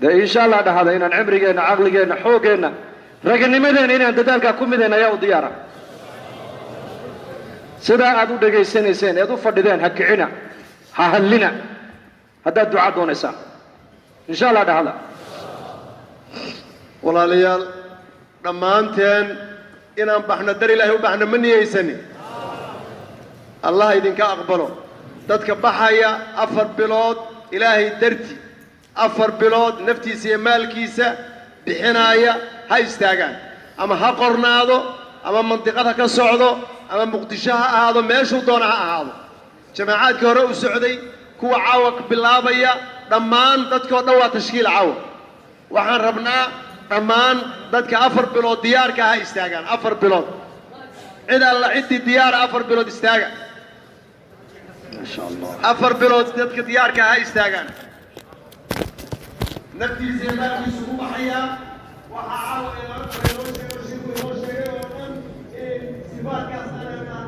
Dee insha Allah dhahada inaan cimrigeenna, caqligeenna, xooggeenna, raganimadeenna inaan dadaalkaa ku midayna ayaa u diyaara. Sidaa aad u dhegaysanayseen eed u fadhideen, ha kicina, ha hadlina haddaad duca doonaysaan. Insha Allah dhahada. Walaalayaal, dhammaanteen inaan baxno dar Ilaahay u baxno ma niyeysani? Allah idinka aqbalo. Dadka baxaya 4 bilood Ilaahay darti, 4 bilood naftiisa iyo maalkiisa bixinaaya, ha istaagaan ama ha qornaado ama mandiqad ha ka socdo ama Muqdisho ha ahaado, meeshuu doona ha ahaado. Jamaacaadkii hore u socday, kuwa caawa bilaabaya, dhammaan dadkoo dhan waa tashkiil caawa. Waxaan rabnaa dhammaan dadka 4 bilood diyaarka ha istaagaan. 4 bilood, cid alla ciddii diyaara 4 bilood istaaga. Ma sha Allah. 4 bilood dadka diyaarka ha istaagaan. Naftiisa iyo maalkiisu ku baxayaa. Waxaa caawa inoo sheegay, shirku inoo sheegay oo dhan in sifaadkaas aan